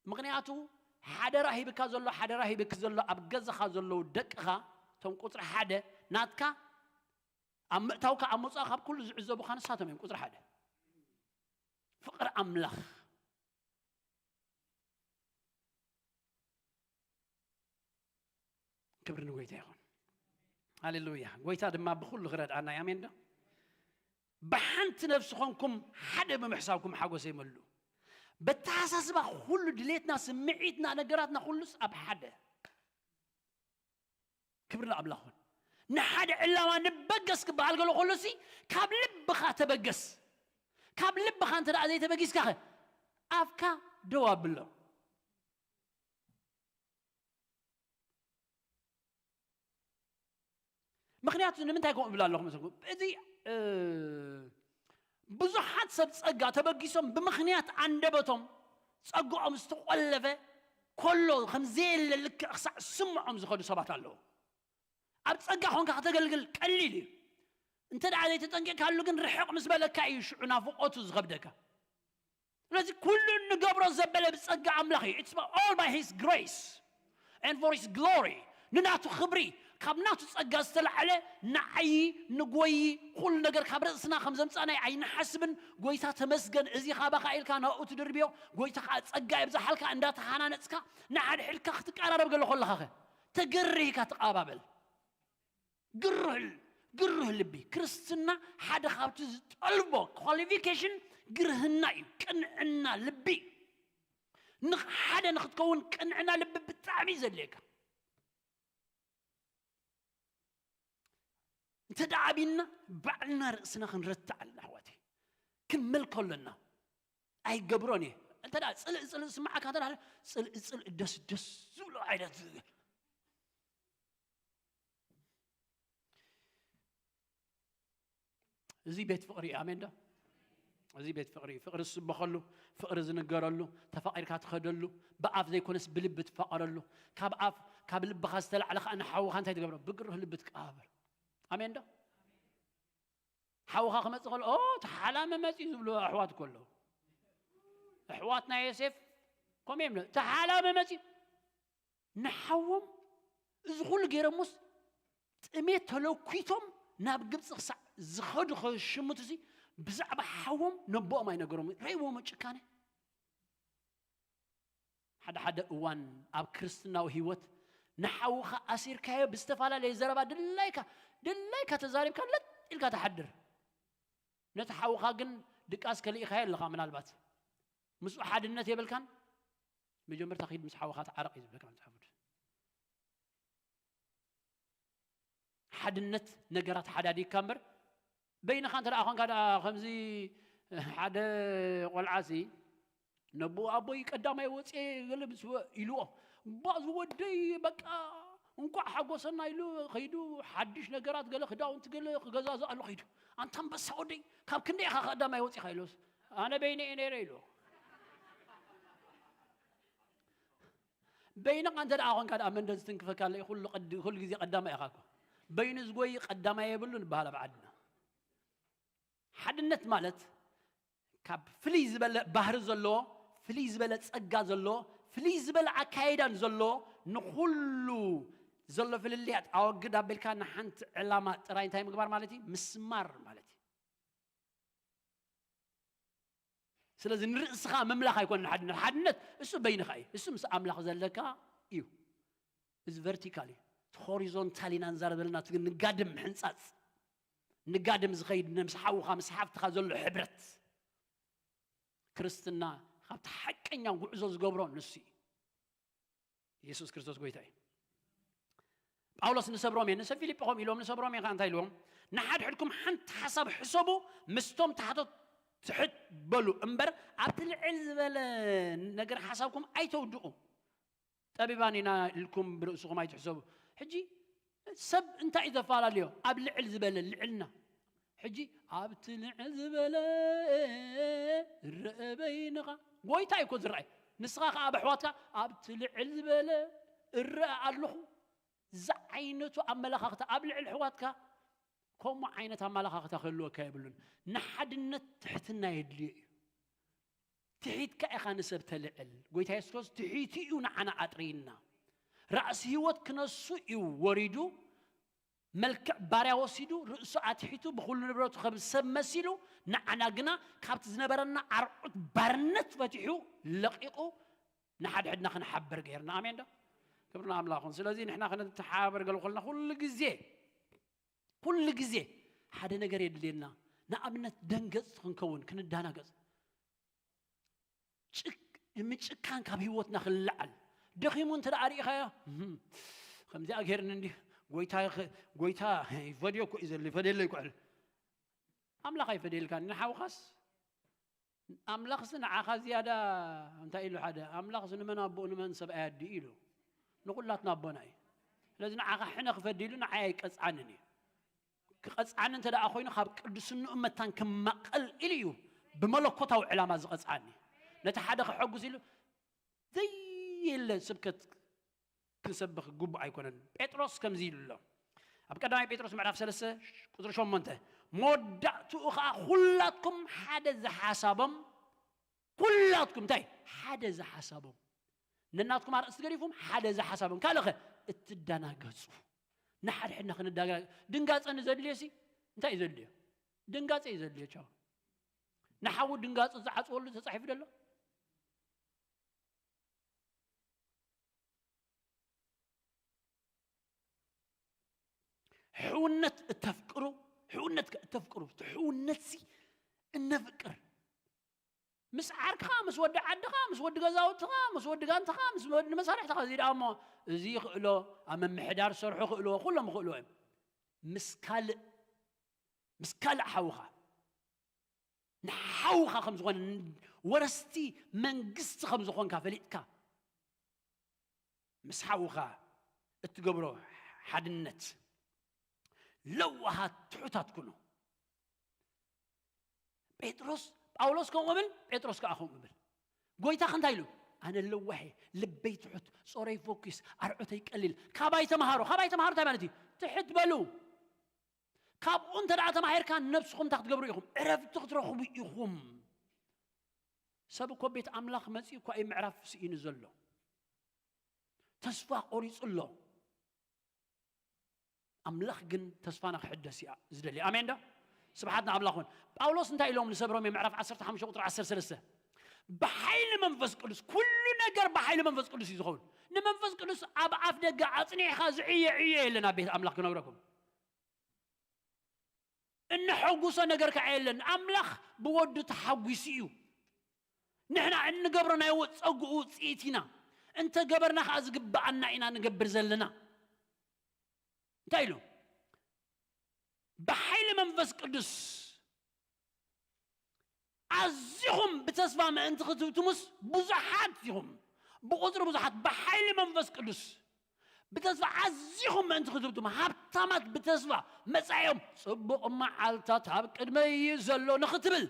ምኽንያቱ ሓደራ ሂብካ ዘሎ ሓደራ ሂብክ ዘሎ ኣብ ገዛኻ ዘለዉ ደቅኻ እቶም ቁፅሪ ሓደ ናትካ ኣብ ምእታውካ ኣብ መውፃእ ካብ ኩሉ ዝዕዘቡካ ንሳቶም እዮም። ቁፅሪ ሓደ ፍቕሪ ኣምላኽ። ክብሪ ንጎይታ ይኹን። ሃሌሉያ። ጎይታ ድማ ብኩሉ ክረድኣና እዩ። ኣሜን ዶ? ብሓንቲ ነፍሲ ኾንኩም ሓደ ብምሕሳብኩም ሓጎሰ ይመሉ። በተሓሳስባ ኩሉ ድሌትና፣ ስምዒትና፣ ነገራትና ኩሉስ ኣብ ሓደ። ክብሪ ንኣምላኽ ይኹን። ንሓደ ዕላማ ንበገስ ክበሃል ገሎ ከሎሲ ካብ ልብኻ ተበገስ። ካብ ልብኻ እንተ ደኣ ዘይተበጊስካ ኸ ኣፍካ ደው ኣብሎ። ምኽንያቱ ንምንታይ ከምኡ እብል ኣለኹ መሰልኩም? እዚ እ፣ ብዙሓት ሰብ ጸጋ ተበጊሶም ብምኽንያት ኣንደበቶም ጸግኦም ዝተቖለፈ ኮሎ ከም ዘየለ ልክዕ ክሳዕ ስምዖም ዝኸዱ ሰባት ኣለዉ። ኣብ ጸጋ ኾንካ ከተገልግል ቀሊል እዩ። እንተ ደኣ ዘይተጠንቂቕካሉ ግን ርሕቕ ምስ በለካ እዩ ሽዑ ናፍቖቱ ዝኸብደካ። ስለዚ ኩሉ እንገብሮ ዘበለ ብጸጋ ኣምላኽ እዩ። It's all by his grace and for his glory. ንናቱ ክብሪ ካብ ናቱ ጸጋ ዝተላዕለ ንዓይ ንጎይ ኩሉ ነገር ካብ ርእስና ከም ዘምጻእናይ ኣይንሓስብን። ጎይታ ተመስገን፣ እዚ ካባኻ ኢልካ ናብኡ ትድርብዮ፣ ጎይታ ከዓ ጸጋ የብዝሓልካ። እንዳተሃናነጽካ ንሓድሕድካ ክትቀራረብ ገለ ከለኻ ኸ ተገሪህካ ትቃባበል። ግርህ ግርህ ልቢ። ክርስትና ሓደ ካብቲ ዝጠልቦ ኳሊፊኬሽን ግርህና እዩ፣ ቅንዕና ልቢ። ንኽ- ሓደ ንክትከውን ቅንዕና ልቢ ብጣዕሚ እዩ ዘድልየካ። እንተ ደኣ ኣቢልና ባዕልና ርእስና ክንረትዕ ኣለና ኣሕዋተይ፣ ክንመልኮ ኣለና። ኣይገብሮን እየ እንተ ደኣ ጽልእ ጽልእ ዝስምዓካ እንተ ደኣ ጽልእ ጽልእ ደስ ደስ ዝብሎ ዓይነት እዚ ቤት ፍቕሪ እዩ። ኣሜን ዶ? እዚ ቤት ፍቕሪ እዩ። ፍቕሪ ዝስበኸሉ፣ ፍቕሪ ዝንገረሉ፣ ተፋቒርካ ትኸደሉ፣ ብኣፍ ዘይኮነስ ብልቢ ትፋቐረሉ፣ ካብ ኣፍ ካብ ልብኻ ዝተላዕለ ከዓ ንሓውኻ እንታይ ትገብሮ? ብግርህ ልቢ ትቀባበል። ኣሜን ዶ? ሓውኻ ክመጽእ ከሎ ኦ ተሓላመ መጽዩ ዝብሉ ኣሕዋት እኮ ኣለዉ። ኣሕዋት ናይ ዮሴፍ ከምኡ እዮም። ተሓላመ መጽዩ ንሓዎም እዚ ኩሉ ገይሮምስ ጥሜት ተለኲቶም ናብ ግብፂ ክሳዕ ዝኸዱ ከሽምቱ ሲ ብዛዕባ ሓዎም ነቦኦም ኣይነገሮም። ረይዎም ጭካነ። ሓደ ሓደ እዋን ኣብ ክርስትናዊ ህይወት ንሓውኻ ኣሲርካዮ ብዝተፈላለየ ዘረባ ድላይካ ድላይካ ተዛሪብካ ለጥ ኢልካ ትሓድር። ነቲ ሓውኻ ግን ድቃስ ከሊእካዮ ኣለኻ። ምናልባት ምስኡ ሓድነት የብልካን። መጀመርታ ኺድ ምስ ሓውኻ ተዓረቕ እዩ ዝብለካ መጽሓፍ ቅዱስ። ሓድነት ነገራት ሓዳዲግካ እምበር በይንኻ እንተ ደኣ ኾንካ ደኣ ከምዚ ሓደ ቆልዓሲ ነቦ ኣቦይ ቀዳማይ ወፅኤ ገለ ምስ በ- ኢልዎ እባ ዝወደይ በቃ እንኳዕ ሓጎሰና ኢሉ ኸይዱ ሓድሽ ነገራት ገለ ክዳውንቲ ገለ ክገዛዝኣሉ ኸይዱ ኣንታ ኣንበሳ ወደይ ካብ ክንደይ ኢኻ ቀዳማይ ወፂኻ ኢሉስ ኣነ በይነ እየ ነይረ ኢልዎ። በይንኻ እንተ ደኣ ኾንካ ደኣ መን ዶ ዝትንክፈካ ኣሎ? ኩሉ ቅድ- ኩሉ ግዜ ቀዳማይ ኢኻ እኮ። በይኑ ዝጎይ ቀዳማይ የብሉን ይበሃል ኣብ ዓድና። ሓድነት ማለት ካብ ፍልይ ዝበለ ባህሪ ዘለዎ፣ ፍልይ ዝበለ ጸጋ ዘለዎ፣ ፍልይ ዝበለ ኣካይዳን ዘለዎ ንኹሉ ዘሎ ፍልልያት ኣወግድ ኣቢልካ ንሓንቲ ዕላማ ጥራይ እንታይ ምግባር ማለት እዩ? ምስማር ማለት እዩ። ስለዚ ንርእስኻ ምምላኽ ኣይኮነን ሓድነት። ሓድነት እሱ በይንኻ እዩ። እሱ ምስ ኣምላኽ ዘለካ እዩ። እዚ ቨርቲካል እዩ። እቲ ሆሪዞንታል ኢና ንዛረበልና፣ እቲ ግን ንጋድም ምሕንጻጽ፣ ንጋድም ዝኸይድ ምስ ሓውኻ ምስ ሓፍትኻ ዘሎ ሕብረት። ክርስትና ካብቲ ሓቀኛ ጉዕዞ ዝገብሮ ንሱ እዩ። የሱስ ክርስቶስ ጎይታ እዩ። ጳውሎስ ንሰብ ሮሜ ንሰብ ፊልጶ ከም ኢሎም ንሰብ ሮሜ ከዓ እንታይ ኢልዎም? ንሓድሕድኩም ሓንቲ ሓሳብ ሕሰቡ፣ ምስቶም ታሕቶት ትሕት በሉ እምበር ኣብቲ ልዕል ዝበለ ነገር ሓሳብኩም ኣይተውድቑ። ጠቢባን ኢና ኢልኩም ብርእስኹም ኣይትሕሰቡ። ሕጂ ሰብ እንታይ እዩ ዘፈላለዮ? ኣብ ልዕል ዝበለ ልዕልና ሕጂ ኣብቲ ልዕል ዝበለ እረአ በይንኻ ጎይታ እዩ እኮ ዝረኣይ። ንስኻ ከኣ ኣብ ኣሕዋትካ ኣብቲ ልዕል ዝበለ እረአ ኣለኹ። ዝዓይነቱ ኣመለኻኽታ ኣብ ልዕል ኣሕዋትካ ከምኡ ዓይነት ኣመለኻኽታ ክህልወካ የብሉን። ንሓድነት ትሕትና የድልዮ እዩ። ትሒትካ ኢኻ ንሰብ ተልዕል። ጎይታ የሱስ ክርስቶስ ትሒቱ እዩ ንዓና ኣጥርይና። ራእሲ ህይወት ክነሱ እዩ ወሪዱ። መልክዕ ባርያ ወሲዱ፣ ርእሱ ኣትሒቱ፣ ብኹሉ ንብረቱ ከም ሰብ መሲሉ፣ ንዓና ግና ካብቲ ዝነበረና ኣርዑት ባርነት ፈቲሑ ለቒቑ ንሓድሕድና ክንሓብር ገይርና። ኣሜን ዶ? ክብሪ ንኣምላኽ ይኹን። ስለዚ ንሕና ክንተሓባበር ገለ ኮልና ኩሉ ግዜ፣ ኩሉ ግዜ ሓደ ነገር የድልየና። ንኣብነት ደንገጽቲ ክንከውን፣ ክንዳናገጽ። ጭክ-፣ ምጭካን ካብ ህይወትና ክልዓል። ደኺሙ እንተ ደኣ ርኢኻዮ፣ "እህም፣ ከምዚኣ ገይርኒ እንዲ፣ ጎይታ ይኸ-፣ ጎይታ ይፈድዮ እኮ እዩ ዘሎ፣ ይፈድየለይ እኮ" ኢሉ። ኣምላኽ ኣይፈድየልካን፣ ንሓውኻስ ኣምላኽስ ንዓኻ ዝያዳ እንታይ ኢሉ ሓደ፣ ኣምላኽስ ንመን ኣቦኡ ንመን ሰብኣይ ኣዲኡ ኢሉ። ንኹላትና ኣቦና እዩ። ስለዚ ንዓኻ ሕነ ክፈዲ ኢሉ ንዓይ ኣይቀጽዓንን እዩ። ክቐጽዓኒ እንተ ደኣ ኮይኑ ካብ ቅዱስንኡ መታን ክማቐል ኢሉ እዩ ብመለኮታዊ ዕላማ ዝቐጽዓኒ። ነቲ ሓደ ከሐጉስ ኢሉ ዘየለ ስብከት ክንሰብኽ ግቡእ ኣይኮነን። ጴጥሮስ ከምዚ ኢሉ ኣሎ። ኣብ ቀዳማይ ጴጥሮስ ምዕራፍ ሰለስተ ቁጽሪ ሸሞንተ፣ "መወዳእትኡ ኸኣ ኩላትኩም ሓደ ዝሓሳቦም"፣ ኩላትኩም እንታይ? "ሓደ ዝሓሳቦም"። ነናትኩም ኣርእስቲ ገዲፍኩም ሓደ ዝሓሳቦም። ካልእ ኸ? እትደናገጹ። ንሓድሕድና ክንዳጋ-፣ ድንጋጸ ንዘድልዮ ሲ እንታይ እዩ ዘድልዮ? ድንጋጸ እዩ ዘድልዮ። ቻው። ንሓዊ ድንጋጹ ዝዓጽወሉ ተጻሒፉ ደሎ? ሕውነት እተፍቅሩ፣ ሕውነት ከ እተፍቅሩ፣ እቲ ሕውነት ሲ እነፍቅር። ምስ ዓርክኻ፣ ምስ ወዲ ዓድኻ፣ ምስ ወዲ ገዛውትኻ፣ ምስ ወዲ ጋንትኻ፣ ምስ ወዲ መሳርሕትኻ፣ እዚ ደኣ እሞ፣ እዚ ይኽእሎ፣ ኣብ ምምሕዳር ሰርሑ ይኽእልዎ፣ ኩሎም ይኽእልዎ እዮም። ምስ ካልእ፣ ምስ ካልእ ሓውኻ፣ ንሓውኻ ከም ዝኾነ፣ ወረስቲ መንግስቲ ከም ዝኾንካ ፈሊጥካ፣ ምስ ሓውኻ እትገብሮ ሓድነት፣ ለዋሃት ትሑታት ኩኑ። ጴጥሮስ፣ ጳውሎስ ከምኡ እብል፣ ጴጥሮስ ከኣ ከምኡ እብል። ጎይታ እንታይ ኢሉ? "ኣነ ለዋህ እየ፣ ልበይ ትሑት፣ ጾረይ ፎኪስ፣ ኣርዑተይ ቀሊል። ካባይ ተምሃሩ።" ካባይ ተምሃሩ እንታይ ማለት እዩ? ትሕት በሉ። ካብኡ እንተ ደኣ ተማሂርካ፣ ነብስኹም እንታይ ክትገብሩ ኢኹም? ዕረፍቲ ክትረኽቡ ኢኹም። ሰብ እኮ ቤት ኣምላኽ መጺኡ እኳ እዩ ምዕራፍ ስኢኑ ዘሎ። ተስፋ ቆሪጹ ኣሎ። ኣምላኽ ግን ተስፋና ክሕደስ እያ ዝደሊ። ኣሜን ዶ? ስብሓት ንኣምላኽ ይኹን። ጳውሎስ እንታይ ኢሎም ንሰብ ሮሜ ምዕራፍ ዓሰርተ ሓሙሽተ ቁጥሪ ዓሰርተ ሰለስተ? ብሓይሊ መንፈስ ቅዱስ፣ ኩሉ ነገር ብሓይሊ መንፈስ ቅዱስ እዩ ዝኸውን። ንመንፈስ ቅዱስ ኣብ ኣፍ ደገ ኣጽኒዕኻ ዝዕየ ዕዮ የለን ኣብ ቤት ኣምላኽ ክነግረኩም። እነሐጉሶ ነገር ከዓ የለን። ኣምላኽ ብወዱ ተሓጒሱ እዩ። ንሕና እንገብሮ ናይ ወ-፣ ጸግኡ ውጽኢት ኢና። እንተ ገበርና ከዓ ዝግብኣና ኢና ንገብር ዘለና። እንታይ ኢሉ? ብሓይሊ መንፈስ ቅዱስ ኣዚኹም ብተስፋ ምእንቲ ክትህብትሙስ ብዙሓት ኢኹም። ብቁጽሪ ብዙሓት፣ ብሓይሊ መንፈስ ቅዱስ ብተስፋ ኣዚኹም ምእንቲ ክትህብትሙ፣ ሃብታማት ብተስፋ መጻኢኦም፣ "ጽቡቕ መዓልታት ኣብ ቅድመይ እዩ ዘሎ" ንኽትብል።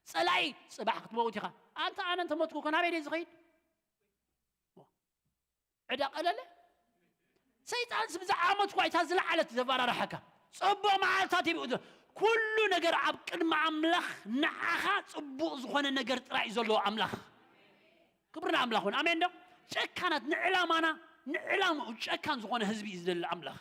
ጸላኢ፣ "ጽባሕ ክትመውት ኢኻ።" ኣንታ ኣነ እንተሞትኩ ከ ናበይ ድየ ዝኸይድ? ዕዳ ቀለለ? ሰይጣንስ ብዛዕባ ሞት እኳ እታ ዝለዓለት ዘፈራርሓካ። ጽቡቕ መዓልታት ይብኡ። ኩሉ ነገር ኣብ ቅድሚ ኣምላኽ ንዓኻ ጽቡቕ ዝኾነ ነገር ጥራይ እዩ ዘለዎ ኣምላኽ። ክብሪ ንኣምላኽ ይኹን። ኣሜን ዶ? ጨካናት ንዕላማና፣ ንዕላምኡ ጨካን ዝኾነ ህዝቢ እዩ ዝደሊ ኣምላኽ።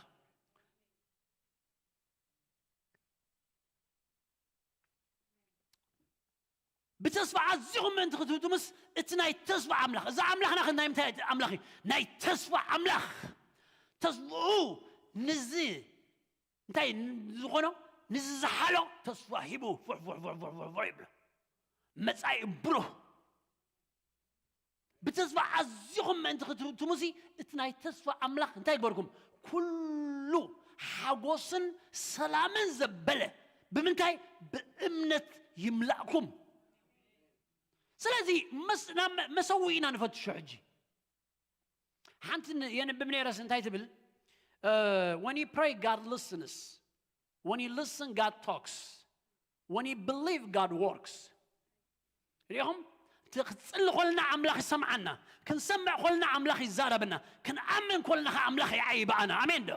ብተስፋ ኣዚኹም ምእንቲ ክትህብትሙስ፣ እቲ ናይ ተስፋ ኣምላኽ፣ እዚ ኣምላኽና ኸ ናይ ምንታይ ኣምላኽ እዩ? ናይ ተስፋ ኣምላኽ። ተስፋኡ ንዚ እንታይ ዝኾኖ? ንዚ ዝሓሎ ተስፋ ሂቡ፣ ፉሕ፣ ፉሕ፣ ፉሕ፣ ፉሕ፣ ፉሕ፣ ፉሕ ይብሎ። መጻኢ ብሩህ። ብተስፋ ኣዚኹም ምእንቲ ክትህብትሙሲ፣ እቲ ናይ ተስፋ ኣምላኽ እንታይ ይግበርኩም? ኩሉ ሓጎስን ሰላምን ዘበለ፣ ብምንታይ? ብእምነት ይምላእኩም። ስለዚ መስ-፣ ናብ መ-፣ መሰውኢ ኢና ንፈትሾ ሕጂ። ሓንቲ ን-፣ የንብብ ነይረስ እንታይ ትብል? Uh, when you pray, God listens. When you listen, God talks. When you believe, God works. ሪኢኹም? እቲ ክትጽሊ ኮልና ኣምላኽ ይሰምዓና፣ ክንሰምዕ ኮልና ኣምላኽ ይዛረብና፣ ክንኣምን ኮልና ኸዓ ኣምላኽ ይዓይባኣና። ኣሜን ዶ?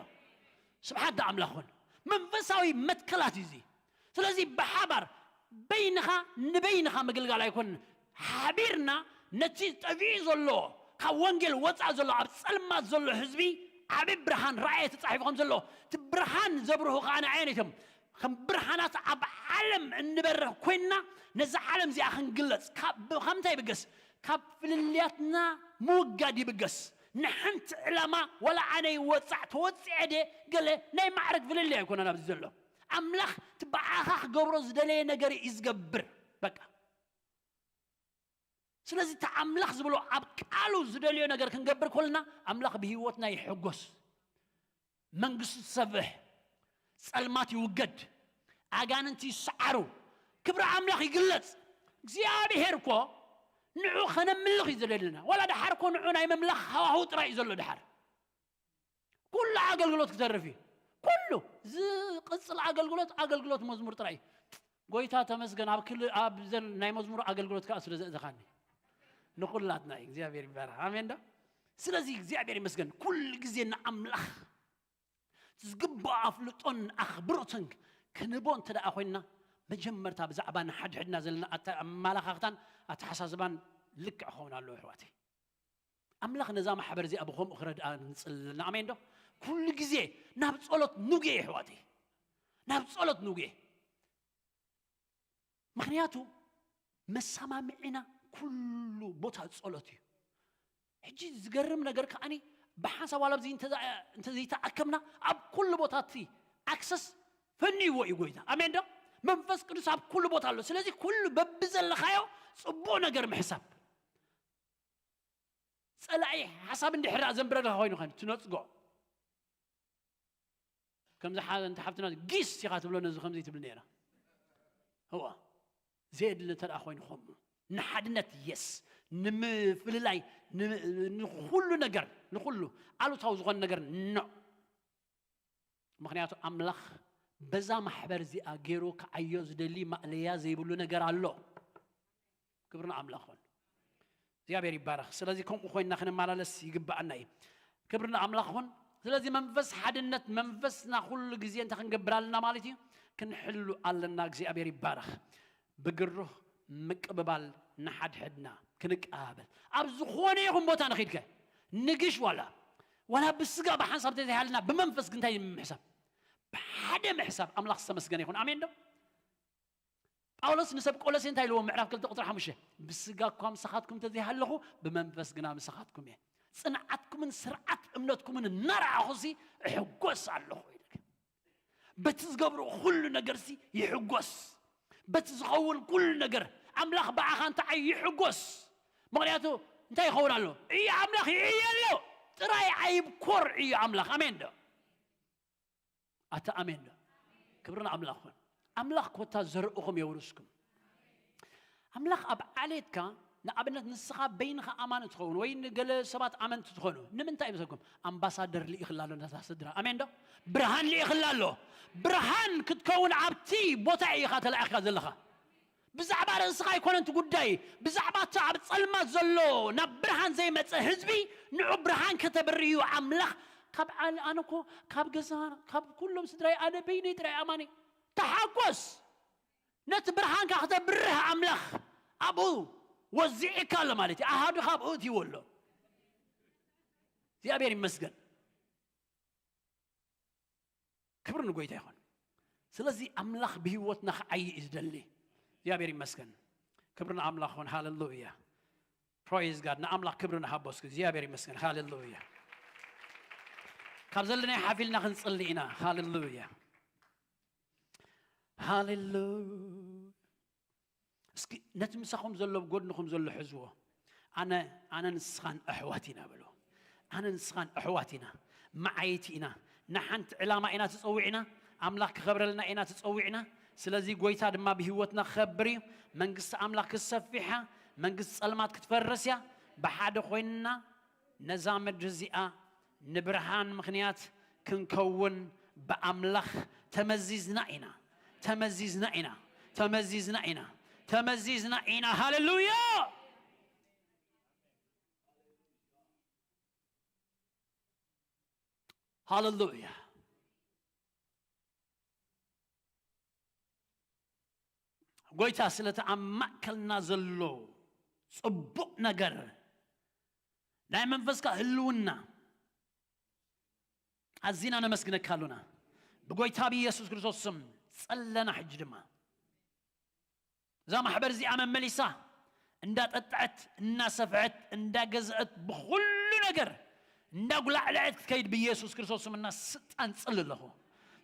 ስብሓት ንኣምላኽ ይኹን። መንፈሳዊ መትከላት እዩ እዚ። ስለዚ ብሓባር በይንኻ ንበይንኻ ምግልጋል ኣይኮንን። ሓቢርና ነቲ ጠፊኡ ዘሎ፣ ካብ ወንጌል ወጻእ ዘሎ፣ ኣብ ጸልማት ዘሎ ህዝቢ ዓቢ ብርሃን ራእየ ተጻሒፉ ከም ዘሎ፣ እቲ ብርሃን ዘብርሁ ከኣ ንዓይ ነቶም ከም ብርሃናት ኣብ ዓለም እንበርህ ኮይንና፣ ነዛ ዓለም እዚኣ ክንግለጽ፣ ካብ፣ ካብ እንታይ ይብገስ? ካብ ፍልልያትና ምውጋድ ይብገስ። ንሓንቲ ዕላማ፣ ወላ ኣነ ይወጻዕ፣ ተወጺዐ ድየ፣ ገለ ናይ ማዕረግ ፍልልይ ኣይኮነን ኣብዚ ዘሎ። ኣምላኽ እቲ ብዓኻ ክገብሮ ዝደለየ ነገር እዩ ዝገብር። በቃ። ስለዚ እቲ ኣምላኽ ዝብሎ ኣብ ቃሉ ዝደልዮ ነገር ክንገብር ከለና ኣምላኽ ብህይወትና ይሕጎስ። መንግስቱ ትሰፍሕ፣ ጸልማት ይውገድ፣ ኣጋንንቲ ይሰዓሩ፣ ክብሪ ኣምላኽ ይግለጽ። እግዚኣብሔር እኮ ንዑ ከነምልኽ እዩ ዝደልየና። ዋላ ደሓር እኮ ንዑ ናይ ምምላኽ ሃዋህው ጥራይ እዩ ዘሎ ደሓር። ኩሉ ኣገልግሎት ክተርፍ እዩ። ኩሉ ዝቕጽል ኣገልግሎት፣ ኣገልግሎት መዝሙር ጥራይ እዩ። ጎይታ ተመስገን፣ ኣብ ክል-፣ ኣብ ዘን ናይ መዝሙር ኣገልግሎት ከኣ ስለ ዘእተኻኒ። ንኹላትና እዩ። እግዚኣብሔር ይባረኽ። ኣሜን ዶ? ስለዚ እግዚኣብሔር ይመስገን። ኩሉ ግዜ ንኣምላኽ ዝግባእ ኣፍልጦን ኣኽብሮትን ክንቦ እንተ ደኣ ኮይንና፣ መጀመርታ ብዛዕባ ንሓድሕድና ዘለና ኣተ-፣ ኣመላኻኽታን ኣተሓሳስባን ልክዕ ክኸውን ኣለዎ፣ ኣሕዋተይ። ኣምላኽ ነዛ ማሕበር እዚኣ ብኸምኡ ክረድኣ ንጽሊ ኣለና። ኣሜን ዶ? ኩሉ ግዜ ናብ ጸሎት ንጉየ፣ ኣሕዋተይ። ናብ ጸሎት ንጉየ። ምኽንያቱ መሰማምዒና ኩሉ ቦታ ጸሎት እዩ። ሕጂ ዝገርም ነገር ከኣኒ፣ ብሓንሳብ ዋላ ኣብዚ እንተ-፣ እንተዘይተኣከብና፣ ኣብ ኩሉ ቦታ እቲ ኣክሰስ ፈንይዎ እዩ ጎይታ። ኣሜን ዶ? መንፈስ ቅዱስ ኣብ ኩሉ ቦታ ኣሎ። ስለዚ ኩሉ በብዘለኻዮ ጽቡቕ ነገር ምሕሳብ። ጸላኢ ሓሳብ እንድሕር ደኣ ዘንብረልካ ኮይኑ ኸን ትነጽጎ። ከምዚ ሓ-፣ እንተ ሓፍትና ጊስ ኢኻ ትብሎ ነዚ ከምዚ ትብል ነይራ። እዋ። ዘየድሊ እንተ ደኣ ኮይኑ ከምኡ። ንሓድነት የስ፣ ንምፍልላይ፣ ን-፣ ንኹሉ ነገር፣ ንኹሉ ኣሉታዊ ዝኾነ ነገር ኖ። ምኽንያቱ ኣምላኽ በዛ ማሕበር እዚኣ ገይሩ ክዓዮ ዝደሊ ማእለያ ዘይብሉ ነገር ኣሎ። ክብሪ ንኣምላኽ ይኹን። እግዚኣብሔር ይባረኽ። ስለዚ ከምኡ ኮይንና ክንመላለስ ይግብኣና እዩ። ክብሪ ንኣምላኽ ይኹን። ስለዚ መንፈስ ሓድነት፣ መንፈስና ኩሉ ግዜ እንታይ ክንገብር ኣለና ማለት እዩ? ክንሕሉ ኣለና። እግዚኣብሔር ይባረኽ። ብግሩህ ምቅብባል ንሓድሕድና ክንቀባበል። ኣብ ዝኾነ ይኹን ቦታ ንኺድከ፣ ንግሽ ዋላ፣ ዋላ ብስጋ ብሓንሳብ ተዘይሃልና፣ ብመንፈስ ግን እንታይ ምሕሳብ? ብሓደ ምሕሳብ። ኣምላኽ ዝተመስገነ ይኹን። ኣሜን ዶ? ጳውሎስ ንሰብ ቆሎሴ እንታይ ኢልዎ? ምዕራፍ ክልተ ቁጽሪ ሓሙሽተ፣ "ብስጋ እኳ ምሳኻትኩም እንተዘይሃለኹ፣ ብመንፈስ ግና ምሳኻትኩም እየ። ጽንዓትኩምን ስርዓት እምነትኩምን እናረኣኹሲ እሕጎስ ኣለኹ" ኢሉ። በቲ ዝገብሮ ኩሉ ነገርሲ ይሕጎስ። በቲ ዝኸውን ኩሉ ነገር ኣምላኽ ብኣኻ እንተዓይ ይሕጎስ። ምኽንያቱ እንታይ ይኸውን ኣሎ? እዩ ኣምላኽ ይዕየ ኣሎ። ጥራይ ኣይብኮር እዩ ኣምላኽ። ኣሜን ዶ? ኣታ ኣሜን ዶ? ክብሪ ንኣምላኽ ይኹን። ኣምላኽ ኮታ ዘርእኹም የውርስኩም። ኣምላኽ ኣብ ዓሌትካ፣ ንኣብነት ንስኻ በይንኻ ኣማኒ ትኸውን ወይ ንገለ ሰባት ኣመንቲ ትኾኑ፣ ንምንታይ ይመስለኩም? ኣምባሳደር ልኢኽላ ኣሎ ነታ ስድራ። ኣሜን ዶ? ብርሃን ልኢኽላ ኣሎ። ብርሃን ክትከውን ኣብቲ ቦታ ኢኻ ተላኢኽካ ዘለኻ። ብዛዕባ ርእስኻ ኣይኮነን እቲ ጉዳይ፣ ብዛዕባ እቲ ኣብ ጸልማት ዘሎ ናብ ብርሃን ዘይመጸ ህዝቢ፣ ንዑ ብርሃን ከተብርህ እዩ ኣምላኽ። ካብ ዓል-፣ ኣነ እኮ ካብ ገዛ፣ ካብ ኩሎም ስድራይ ኣነ በይነይ ጥራይ ኣማኒ። ተሓጎስ። ነቲ ብርሃንካ ክተብርህ ኣምላኽ ኣብኡ ወዚዕካ ኣሎ ማለት እዩ። ኣሃዱኻ ኣብኡ እትይዎ ኣሎ። እግዚኣብሔር ይመስገን። ክብሪ ንጎይታ ይኹን። ስለዚ ኣምላኽ ብህይወትና ክዓይ እዩ ዝደሊ። እግዚኣብሔር ይመስገን። ክብሪ ንኣምላኽ ይኹን። ሃሌሉያ። ፕሬዝ ጋድ። ንኣምላኽ ክብሪ ንሃቦ እስኪ። እግዚኣብሔር ይመስገን። ሃሌሉያ። ካብ ዘለናይ ሓፍ ኢልና ክንጽሊ ኢና። ሃሌሉያ። ሃሌሉያ። እስኪ ነቲ ምሳኹም ዘሎ፣ ኣብ ጎድንኹም ዘሎ ሕዝዎ። ኣነ፣ ኣነ ንስኻን ኣሕዋት ኢና በሎ። ኣነ ንስኻን ኣሕዋት ኢና። መዓይቲ ኢና። ንሓንቲ ዕላማ ኢና ተጸዊዕና። ኣምላኽ ክኸብረልና ኢና ተጸዊዕና። ስለዚ ጎይታ ድማ ብህይወትና ክኸብር እዩ። መንግስቲ ኣምላኽ ክትሰፊሕ እያ። መንግስቲ ጸልማት ክትፈርስ እያ። ብሓደ ኮይንና ነዛ ምድሪ እዚኣ ንብርሃን ምኽንያት ክንከውን ብኣምላኽ ተመዚዝና ኢና። ተመዚዝና ኢና። ተመዚዝና ኢና። ተመዚዝና ኢና። ሃሌሉያ! ሃሌሉያ! ጎይታ ስለቲ ኣብ ማእከልና ዘሎ ጽቡቕ ነገር፣ ናይ መንፈስካ ህልውና፣ ኣዚና ነመስግነካ ኣሉና። ብጎይታ ብኢየሱስ ክርስቶስ ስም ጸለና። ሕጂ ድማ እዛ ማሕበር እዚኣ መመሊሳ እንዳጠጠዐት፣ እናሰፍዐት፣ እንዳገዘአት፣ ብኹሉ ነገር እንዳጉላዕለዐት ክትከይድ ብኢየሱስ ክርስቶስ ስም እና ስልጣን ጽል ኣለኹ።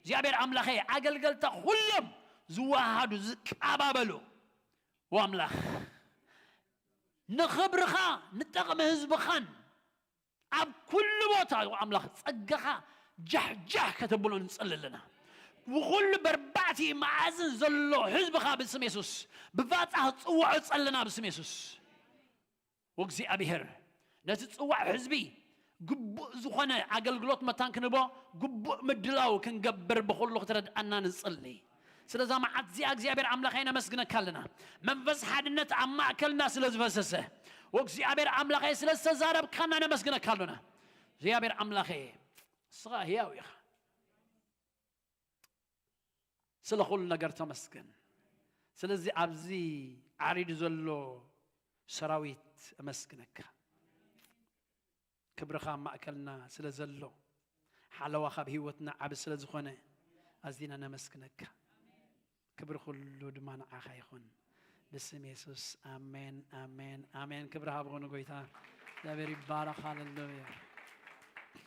እግዚኣብሔር ኣምላኸይ፣ ኣገልገልታ ኩሎም ዝወሃሃዱ ዝቀባበሉ፣ ወኣምላኽ፣ ንኽብርኻ፣ ንጠቕሚ ህዝብኻን ኣብ ኩሉ ቦታ ኣምላኽ ጸጋኻ ጃሕጃሕ ከተብሎ ንጸሊ ኣለና። ብኹሉ በርባዕቲ መኣዝን ዘሎ ህዝብኻ ብስም የሱስ ብፋጻ ክጽውዖ ጸለና ብስም የሱስ። ወእግዚኣብሔር ነቲ ጽዋዕ ህዝቢ ግቡእ ዝኾነ ኣገልግሎት መታን ክንቦ ግቡእ ምድላው ክንገብር ብኹሉ ክትረድኣና ንጽሊ። ስለዛ መዓት እዚኣ እግዚኣብሔር ኣምላኸይ ነመስግነካ ኣለና። መንፈስ ሓድነት ኣብ ማእከልና ስለ ዝፈሰሰ፣ ወእግዚኣብሔር ኣምላኸይ ስለ ዝተዛረብካና ነመስግነካ ኣለና። እግዚኣብሔር ኣምላኸይ ንስኻ ህያው ኢኻ። ስለ ኩሉ ነገር ተመስገን። ስለዚ ኣብዚ ዓሪዱ ዘሎ ሰራዊት እመስግነካ። ክብርኻ ኣብ ማእከልና ስለ ዘሎ፣ ሓለዋኻ ኣብ ህይወትና ዓቢ ስለ ዝኾነ ኣዚና ነመስግነካ። ክብሪ ኩሉ ድማ ንዓኻ ይኹን። ብስም የሱስ ኣሜን፣ ኣሜን፣ ኣሜን። ክብሪ ሃብኹ ንጎይታ። እግዚኣብሔር ይባረኽ። ሃሌሉያ።